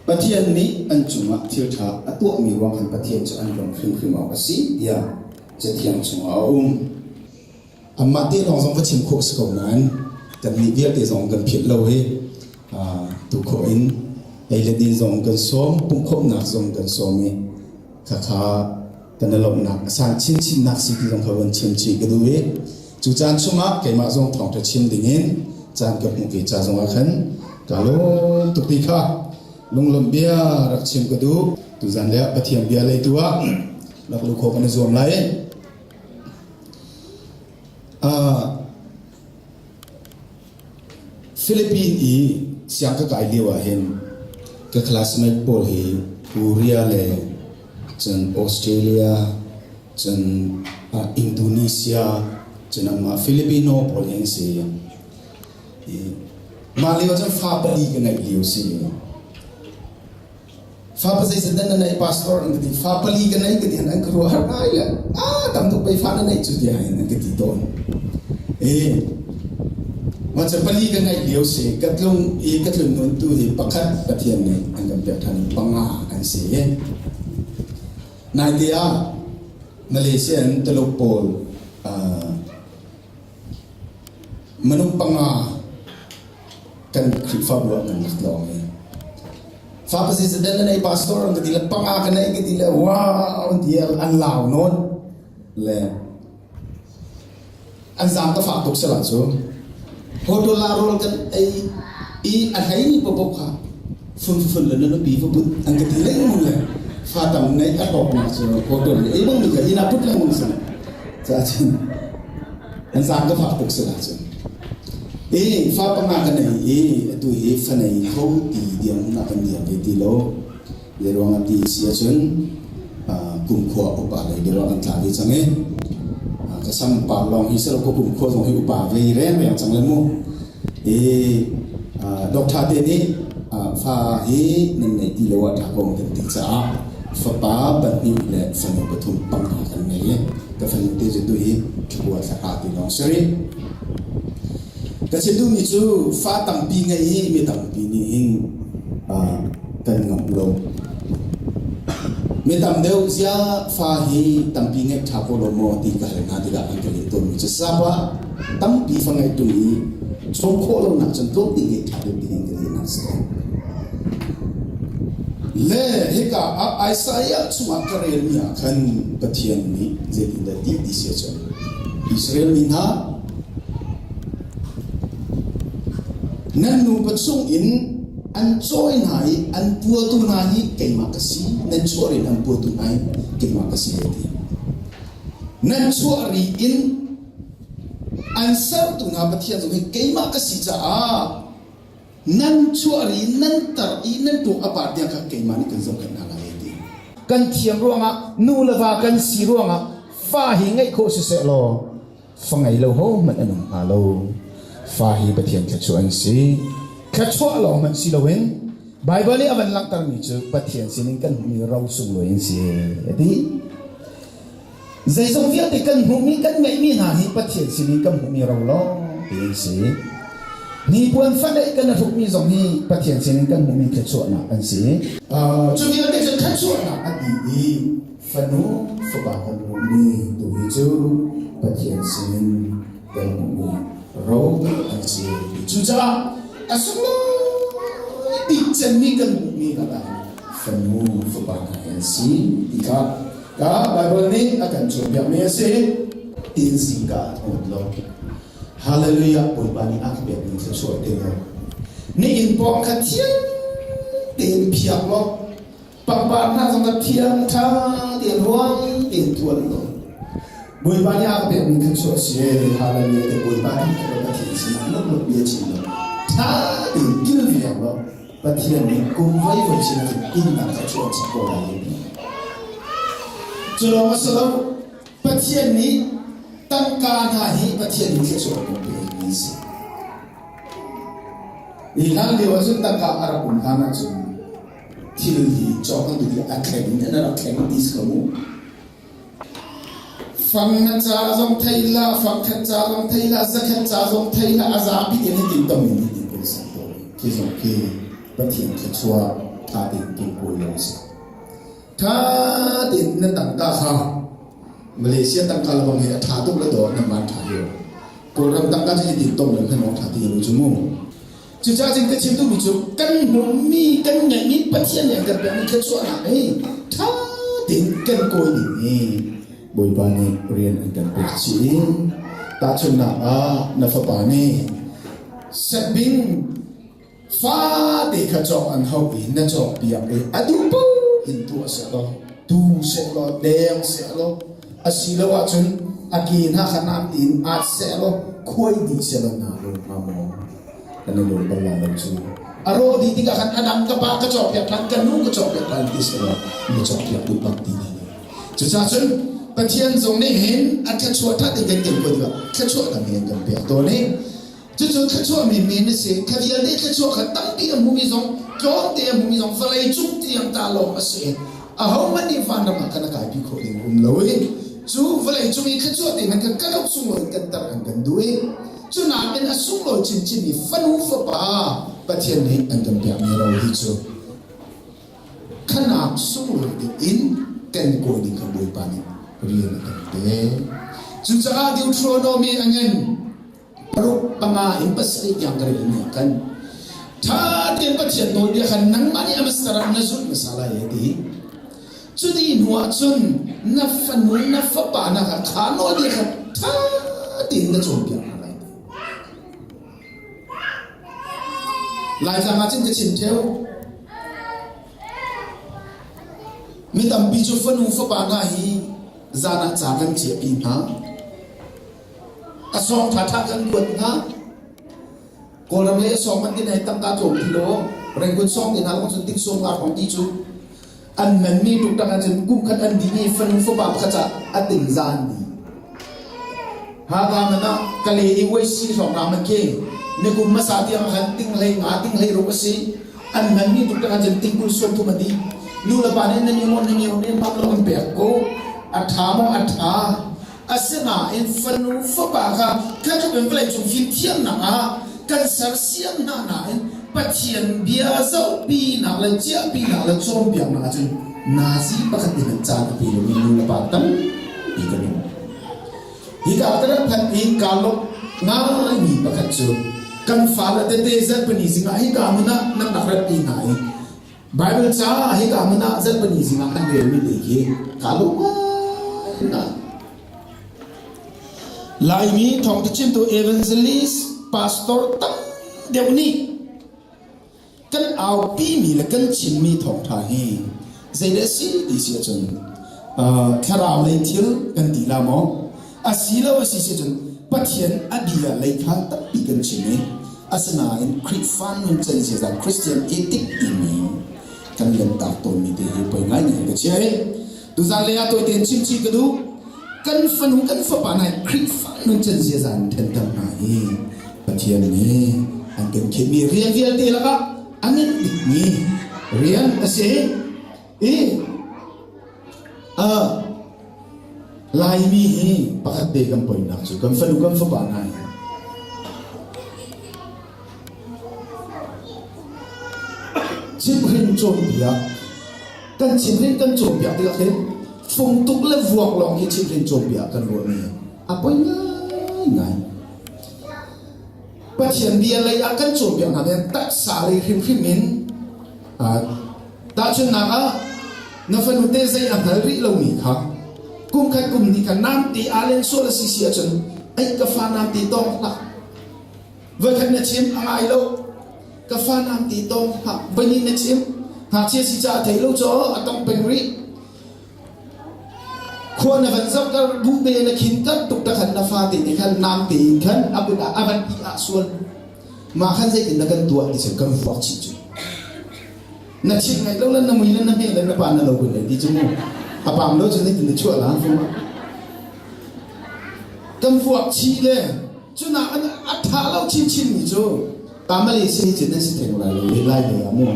Pathian nih an cungah thil ṭha a tuahmi ruang khan Pathian cu an lawm hrimhrim awk a si tiah Cathiang chungah a um. Amah te lawng zong va chim khawh si ko nain kannih vialte zong kan philh lo i tu khawh in ei le din zong kan sawm, pumhkhawmhnak zong kan sawm i khakha kan i lawmhnak a sang chinchinnak si ti zong kha van chim chih ka duh i cu caan chungah keimah zong thawngṭha chim dingin caan ka hmuh ve ca zongah khan ka lawm tuk ti kha lunglawmh bia rak chim ka duh. Tuzan le Pathian bia lei tu ah rak lu khawh kan i zuam lai. Philippine i siang ka kai lio ah hin ka classmate pawl hi Korea le cun Australia cun Indonesia cun anmah Filipino pawl hi an si. Mah lio cun fa pali ka ngeih lio si. Fa pa zeizat dah na neih pastor an ka ti. Fa pali ka nei ka ti an ka ruah har ngai le ah tam tuk pei fa na neih cu tiah in an ka ti tawn. E ma ca pali ka ngeih lio si ka tlung i ka tlun nun tu hi pakhat Pathian nih an kan pek ṭhan panga an si. Naite ah Malaysia in Tuluk pawl Minung panga kan Khrihfabu ah kan rak tlawng i fa president na nei pastor an ka ti le panga ka nei ka ti le wow an ti an lau nawn le an zaang ka fak tuk sala cu hotel la rawl kan ei i a hlei mi paoh kha fun fun le na nupi va put an ka ti lengmang le fa tam nei a hlawknak cu hotel nih ei bang mi kha inn ah put lengmang si ca cun an zaang ka fak tuk si la cun i fa panga ka nei i atu hi fa nei kho ti diang hmun ah kan dir ve ti lo le ruang ah ti si ahcun kumkhua upa lei deuh ah kan tla ve cang i. Ka sam par lawng hi si lo ka kum khua zong hi upa ve reng cang le mu. I doctor te nih fa hi nan nei ti lo ah ṭha ko kan ti caah fapa pahnih le fanu pathum panga kan ngei i ka fanu te cu tu hi thlakua thlaka ti lawng si rih. Ka chim duhmi cu fa tampi ngeih hi mi tampi nih hin kan ngamh lo. Mi tam deuh ziah fa hi tampi ngeih ṭha ko lo maw ti ka hal hna tikah an ka leh tawnmi cu sapa tampi fa ngeih ṭung i chawm khawh lonak cun tlawmte ngeih ṭha deuh ding in ka lehnak si ko. Le hika ah Isaiah chungah ka relmi ah khan Pathian nih zeitindah ti ti si ahcun Israel mi hna nan nupa chungin an cawi hna i an puatu hna hi keimah ka si nan chuah rin an puatu hna hi keimah ka si a ti nan chuah ri in an sertu hna Pathian zong hi keimah ka si caah nan chuah ri nan tar i nan tuk a par tiang kha keimah nih kan zohkhenh hna lai a ti kan thiam ruangah nu le va kan si ruangah fa hi ngeih khawh siseh law Fa ngei lo hohmanh an um hnga lo. Fa hi Pathian thluachuah an si. Thluachuah lawng hmanh si loin Baibal nih a van langhtermi cu Pathian sinin kan hmuhmi ro sunglawi an si a ti. Zeizong vialte kan hmuhmi kan ngeihmi hna hi Pathian sinin kan hmuhmi ro lawng te an si. Hnipuan faneih kan i hrukmi zong hi Pathian sinin kan hmuhmi thluachuahnak an si. Cu vialte cu thluachuahnak a ti i Fanu fapa kan hmuhmi tu hi cu Pathian sinin kan hmuhmi ro an si. Cucaah a sunglawi bik cemmi kan hmuhmi lakah fanu fapa hna hi an si ti kha ka Baibal nih a kan cawnpiakmi a si. Tin zingka ah awt lo. Hallelujah Bawipa nih a ka pekmi thluachuah te lo. Nihin pawng kha thiang tein phiak law Pangpar hna zong kha thiang ṭha tein ruang tein tuan law Bawipa nih a ka pekmi thluachuah a si. Hallelujah te Bawipa nih ka Pathian sinah lawmhnak bia chim law ṭha tein kilveng law Pathian nih kum voi voi sinah cun innak thluachuah an chap ko lai ti. Cu lawng a si lo. Pathian nih tangka hna hi Pathian nih thluachuah a kan pek mi si. Ni hlan lio ahcun tangka a rak um hlan ahcun thil hi cawk an duh i a thleng in an rak thleng ti si ko mu. Fang na ca zong thei la, fang khat ca zong thei la, zakhat ca zong thei la, a zapi in hitin tom in hitin kan sak tawn. Khi zong khi Pathian thluachuah tha tein tum kawi lo si. Tha tein na tangka kha Malaysia tangka lebang hi a tha tuk le dawr nan van tha hiu. Kawlram tangka cu hitin tom le hman awk tha ti lo cu mu. Cucaah cun ka chim duhmi cu kan hmuhmi kan ngeihmi Pathian nih an kan pekmi thluachuahnak hi ṭha tein kan kawi ding hi Bawipa nih rian an kan pek chih i tahchunhnak ah na fapa nih setbing fate kha cawk an hauh i na cawkpiak i a duh paoh in tuah sehlaw tu sehlaw deng sehlaw asiloah cun a ke hna kha nam tiin at sehlaw khuai dih sehlaw naa lawm hnga maw? Kan i lawm bal lai lo cu. A rawh dih tikah khan a dang ka pa ka cawkpiak ṭhan, ka nu ka cawkpiak ṭhan ti sehlaw na cawkpiak duh bak ti lai lo. Cucaah cun Pathian zong nih hin a thluachuah ṭha tein kan ken ko tikah thluachuah dang hi an kan pek tawn i Cucu thluachuah menmen a si. Kha vialte thluachuah kha tampi a hmumi zong, tlawmte a hmumi zong vawlei cung tiang ta lawng a si. Ahohmanh nih vanram ah khan a kaipi khawh ding a um lo i cu vawlei cung i thluachuah te hmanh kha kan uk sunglawi kan tar an kan duh i cu nakin a sunglawi chinchin mi fanu fapa Pathian nih an kan pekmi ro hi cu khanak sunglawi ding in kan kawl ding kha Bawipa nih rian a kan pek. Cucaah Deuteronomy a ngen paruk panga in pasarih tiang ka rel mi ah khan ṭha tein Pathian nawlbia khan nangmah nih a hmasa ram na zulh hmasa lai a ti. Cuti hnu ah cun na fanu na fapa na kha kha nawlbia kha ṭha tein na cawnpiak hna lai. Laitlang ah cun ka chim ṭheo. Mi tampi cu fanu fapa hna hi zan ah ca kan ciahpi hna. A sawng ṭhaṭha kan kuat hna. Kawlram lei a sawng man tin hei tangka tlawm ti lo. Rengkun sawng te hna lawng cun tiksawm nga hrawng ti cu an manmi tuk tak ahcun kum khat an dih i fanu fapa pakhat ca a ting zan di. Haka man ah kale i uaisi hrawng rang man khi nikum hmasa tiang khan ting hlei nga ting hlei ruk a si. An hman mi tuk tak ahcun ting 20 sawmthum a dih. Nu le pa nih nan i mon nan i nan pam lo an pek ko. A ṭha maw a ṭha. Asinain fanu fapa kha kha tluk in vawleicung fimthiamnak ah kan sersiam hna nain Pathian bia zohpinak le ciahpinak le cawnpiaknak ahcun nazi pakhat in an caan a pe lomi nu le pa tampi kan um. Hika ka rak phanh i kaa lawmh ngaimi pakhat cu kan fale tete zarhpini zingah hika hmun ah nan rak ratpi hna i Baibal ca hika hmun ah zarhpini zingah an relmi te khi kaa lawm ngai. Laimi thawngtha chimtu evangelist pastor tam deuh nih kan aupimi le kan chimmi thawngtha hi zeidah a si ti si ahcun thlarau lei thil kan ti la maw asilo a si si ahcun Pathian a bia lei kha tampi kan chim i asinain Khrihfa nuncan ziaza Christian ethic timi kan lantak tawnmi te hi poi ngai ngai ka chia i tuzan lei ah tawi tein chim chih ka duh. Kan fanu kan fapa hna Khrihfa nuncan ziaza in ṭhenter hna hi Pathian nih an kan khinhmi rian vialte lakah a ngan bikmi rian a si i Laimi hi pakhat te kan poinak cu kan fanu kan fapa hna hi chimhrin cawnpiak kan chimhrin kan cawnpiak tikah khin fungtuk le vuak lawng khi chimhrin cawnpiak kan ruahmi a poi ngaingai. Pathian bia lei ah kan cawnpiak hna men taksa lei hrimhrim in tahchunhnak ah na fanu te zei a hngal rih lomi kha kum khat kum hnih kha namte aa len sual a si si ahcun ai ka fa namte tawng hlah. Voikhat na chim a ngai lo. Ka fa namte tawng hlah. Voihnih na chim ngakchia si caah thei lo caw a tong peng rih. Khua na van zoh kar buhbe na khin kat tuk ta khan na fate nih khan namte in khan a kut ah a van ti ah sual. Mah khan zeitin na kan tuah ti cu kan vuak chih cu. Na chimh ngaih lo le na mui le na hme le na pa na lo kun ti cu mu. A pam lo cu zeitin na chuah la fung. Kan vuak chih le cuna a tha lo chinchin mi cu tamale si hi cun nan si theng lai lo lai le ah mu.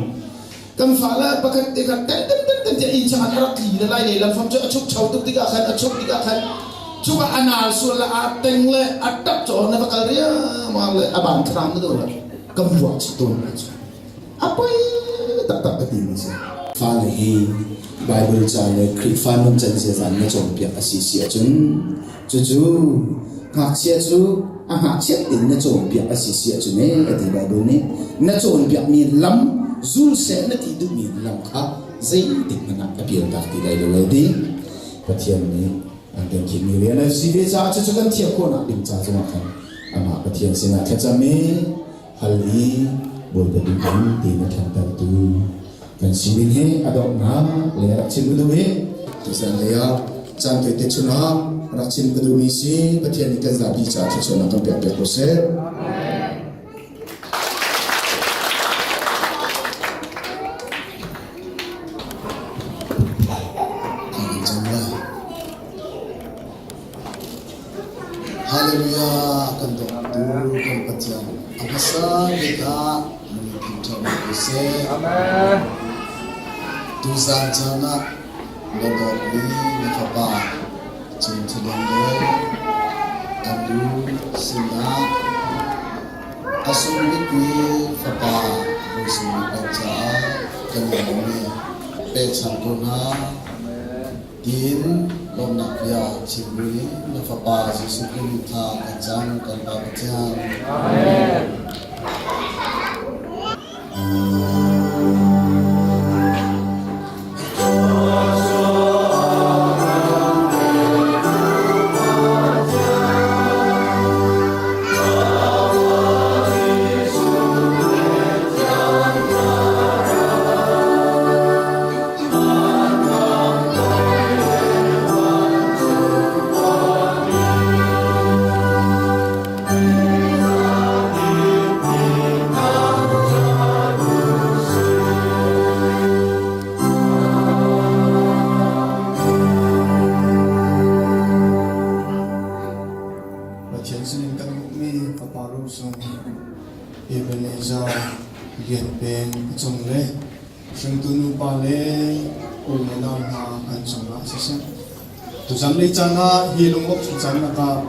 Kan fale pakhat te kha ten ten ten ten tiah inn chungah a rak tli le lai lei lamfam cu a chuk cho tuk tikah khan a chuk tikah khan cungah a nal sual le aa teng le a tap caw na va kal riangmang le a ban thram na dawh kan vuak chih tawn hna cu a poi taktak ka ti mi si. Fale hi Bible ca le Khrihfa nuncan ziaza na cawnpiak a si si ahcun cucu ngakchia cu a ngakchiat in na cawnpiak a si si ahcun ee a ti Bible nih na cawnpiakmi lam zul seh na ti duhmi lam kha zeitik hmanh ah a pialtak ti lai lo a ti. Pathian nih an kan khimmi rian a si ve caah cucu kan thiam khawhnak ding ca zongah khan amah Pathian sinah thlacam i hal i Bawipa duhning tiin a ṭhantertu kan sining hi a donghnak le rak chim ka duh i tuzan lei ah caan tawite chungah rak chim ka duhmi si Pathian nih kan zapi caah thluachuahnak kan pek piak ko seh. Hallelujah kan dawttu kan Pathian a hmasa bik ah na min thangṭhat ko seh. Amen. Tuzaan caan ah na dawtmi na fapa Cung Thadeng le a nu sinah a sung bikmi fapa Jesuh kan caah kan i lawm i pekchanh ko hna. Tiin lawmhnak bia chim buin na Fapa Jesuh Khrih thla kan cam kan Pa Pathian. Amen. Rosung Ebenezer Lian Peng a cung le hringtu nupa le u le nau hna an cungah siseh. Tuzanlei caan ah hi lungawk thlacamnak ah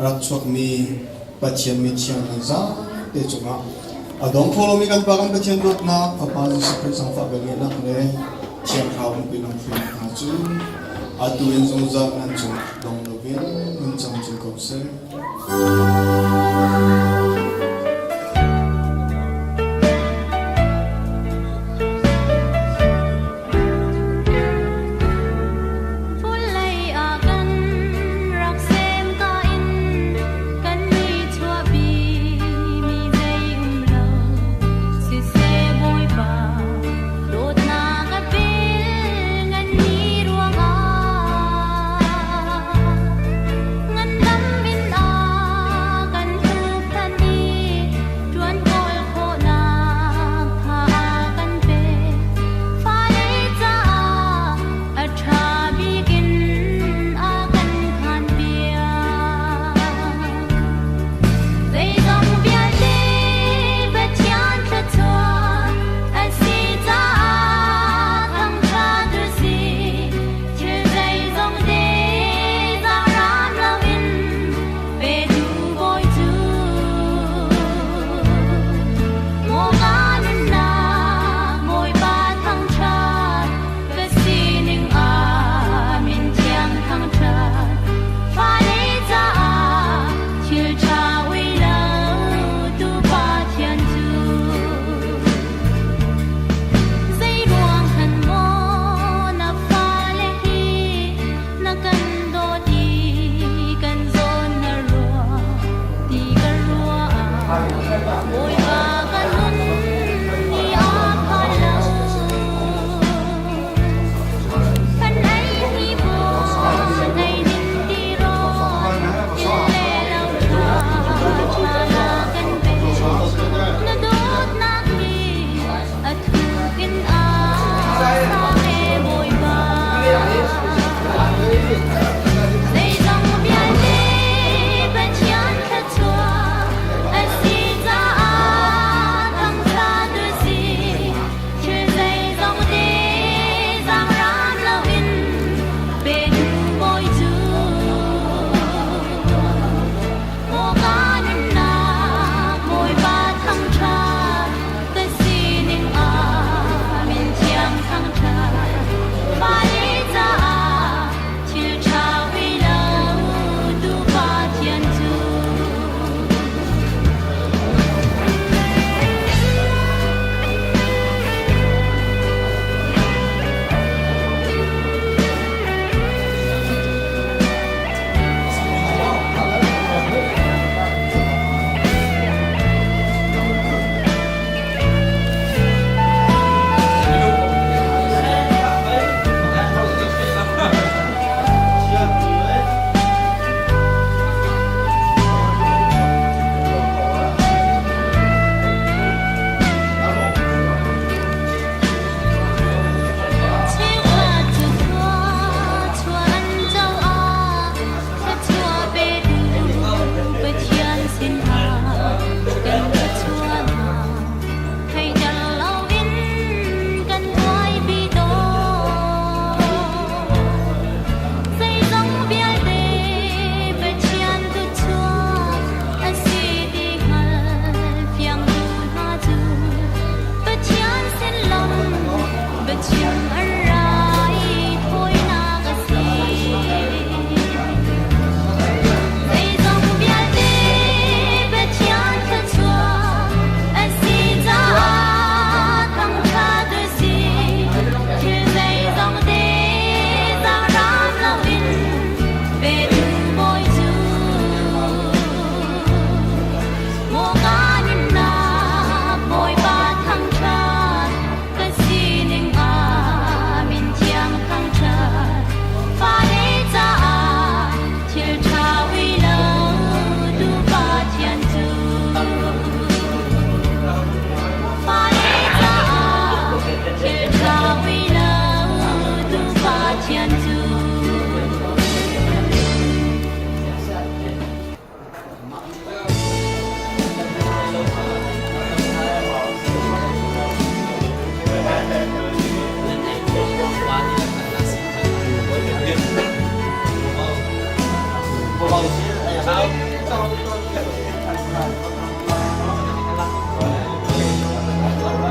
rak chuakmi Pathian mithiang hna zapi cungah a dong kho lomi kan Pa kan Pathian dawtnak, Fapa Jesuh Khrih zangfah velngeihnak le Thiang Thlarau umpi lamhruainak hna cu atu in zungzal nan cungah dong loin nun camcin ko seh. Vulei ah kan rak sem ka in kan ni chuahpi mi zei um lo siseh Bawipa dawtnak a bil ngan ni ruangah ngandam in a kan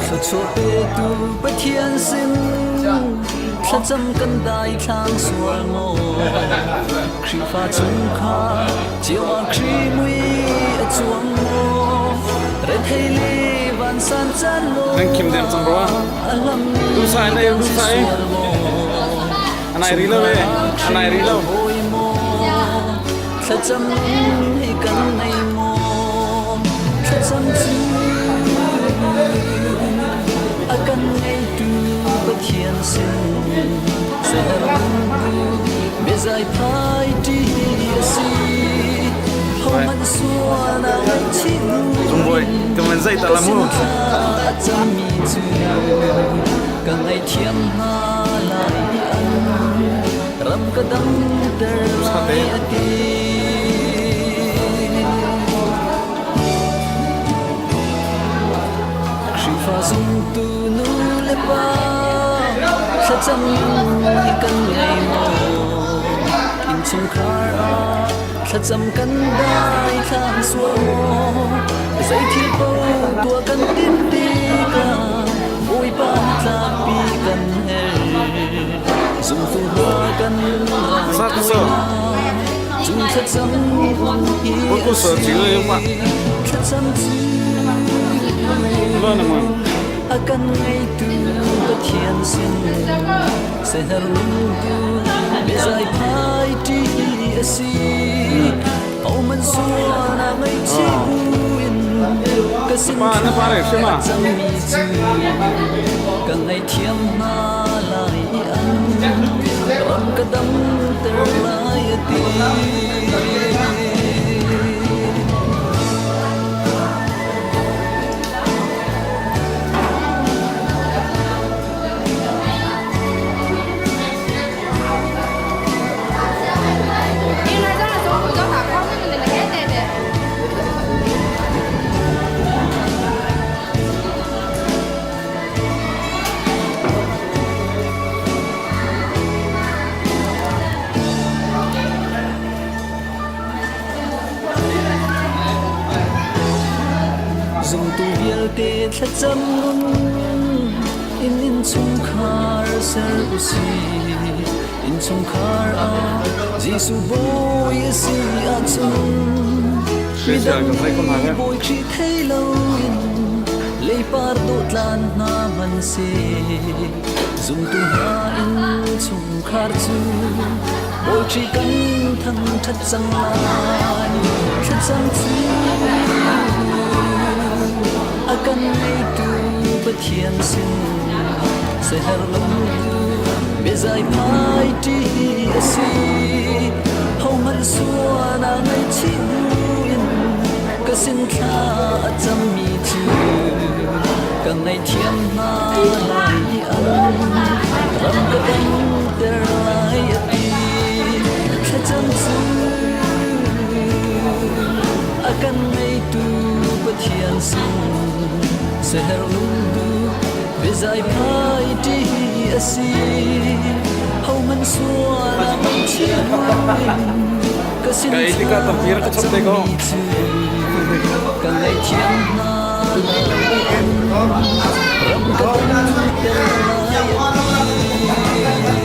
Thluachuah petu Pathian sin thlacam kan daithlang sual maw? Khrihfa chungkhar cio ah Khrih mui a cuang maw? Rethei le vansan caan maw? Nan khim deng cang rua. A hlammi Dusa in ei kan si dusa ei. sual maw? Anai ri lo e. Anai ri lo. Hawi maw? Thlacam hi kan nei maw? Thlacam cu a kan ngeitu Pathian sin sertu biazai phai ṭi a si. Hohmanh sual a ngaihchih Zungbawi, ka man zai ta la mu. a cami cu ka ngaihthiam hna lai an ram ka damter lai a ti. Khrihfa zumtu nu le pa thlacam hi kan ngei maw? Innchungkhar ah thlacam kan dai thlang sual maw? Zei thil paoh tuah kan timh tikah Bawipa tlakpi kan herh. Zumtu hna kan raithawinak cu thlacam hi a si. Thlacam cu a kan ngeitu Pathian sin seher lungtu biazai phai ṭi a si. Homan sual a ngaihchih buin ka sin thla cangmi cu ka ngaihthiam hna lai i an ram ka damter lai a ti. Zumtu vialte thlacam in innchungkhar ser u sih. Innchungkhar ah Jesuh bawi a si ahcun midang nih bawi Khrih thei loin leipar dawhtlan hna hmanhseh zumtu hna innchungkhar cu bawi Khrih kan thangṭhat cang lai. Thlacam cu a kan ngeitu Pathian sin seher lo biazai phai ṭi a si. Hohmanh sual a ngaihchih buin ka sin thla a cammi cu ka ngaihthiam hna lai i an ram ka damter lai a ti. Thlacam cu a kan ngeitu Pathian sin seher lungdu biazai phai ṭi a si. Hohmanh sual a ngaihchih buin ka sin Ka ei tikah tampi rak ka chap te ko. cu ka ngaihthiam hna lai an ram ka damter lai a ti.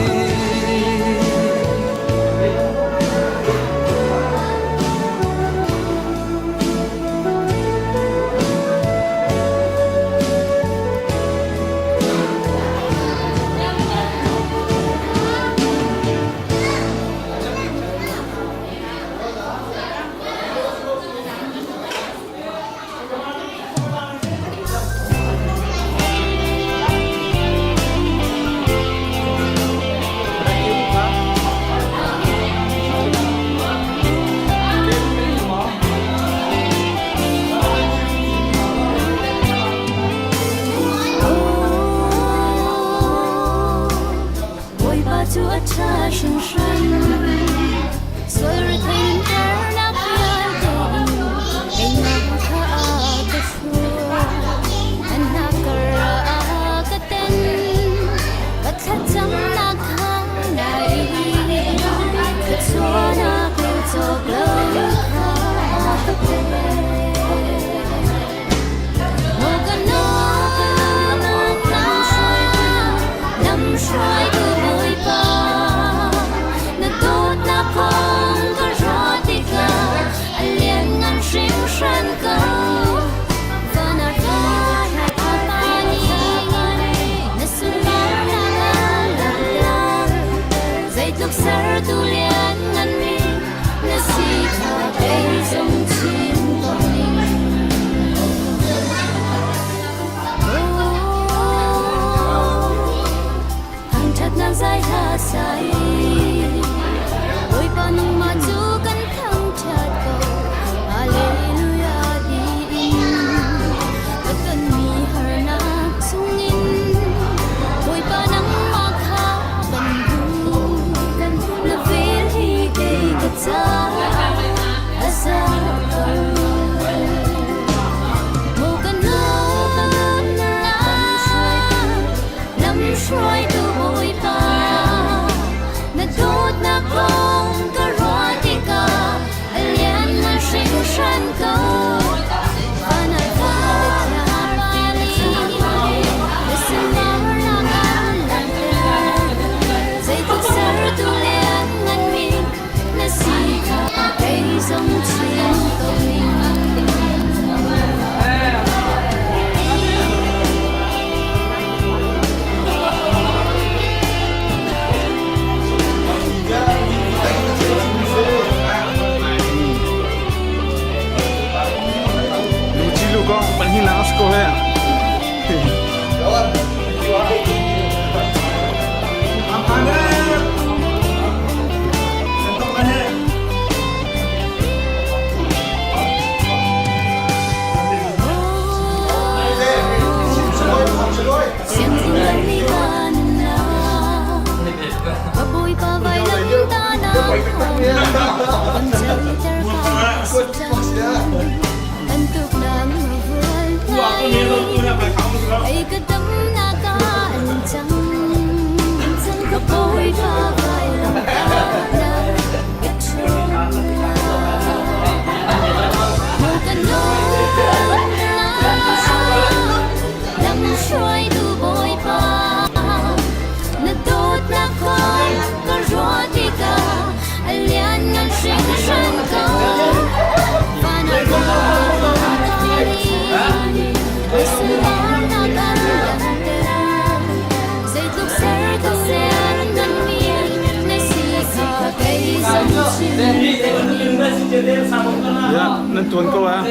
Ya, nan tuan ko ah.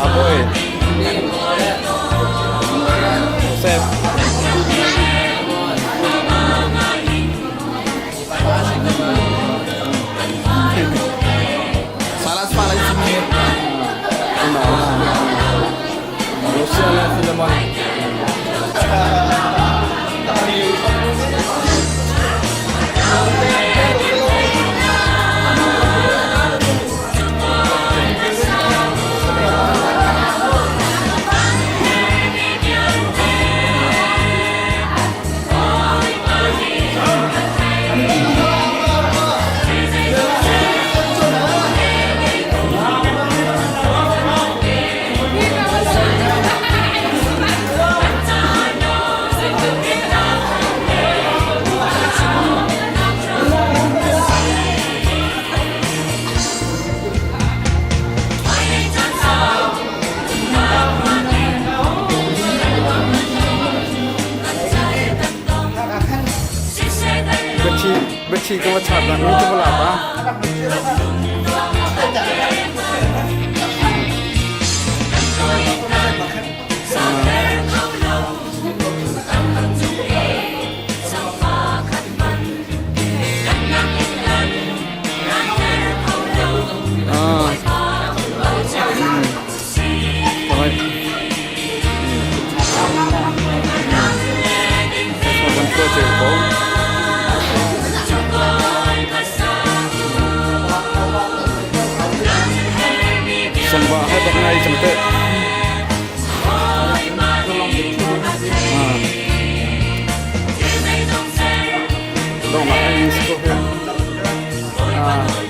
Aboy. Sep. Salah salah sini. Rusia lah Filemon. Biachi biachi ka va chat mi ka va la ba. Ah. Alright. Kan tua ceu ko. Sangba hai bak ngai cang te. Ah. Dong ai ko he. Ah.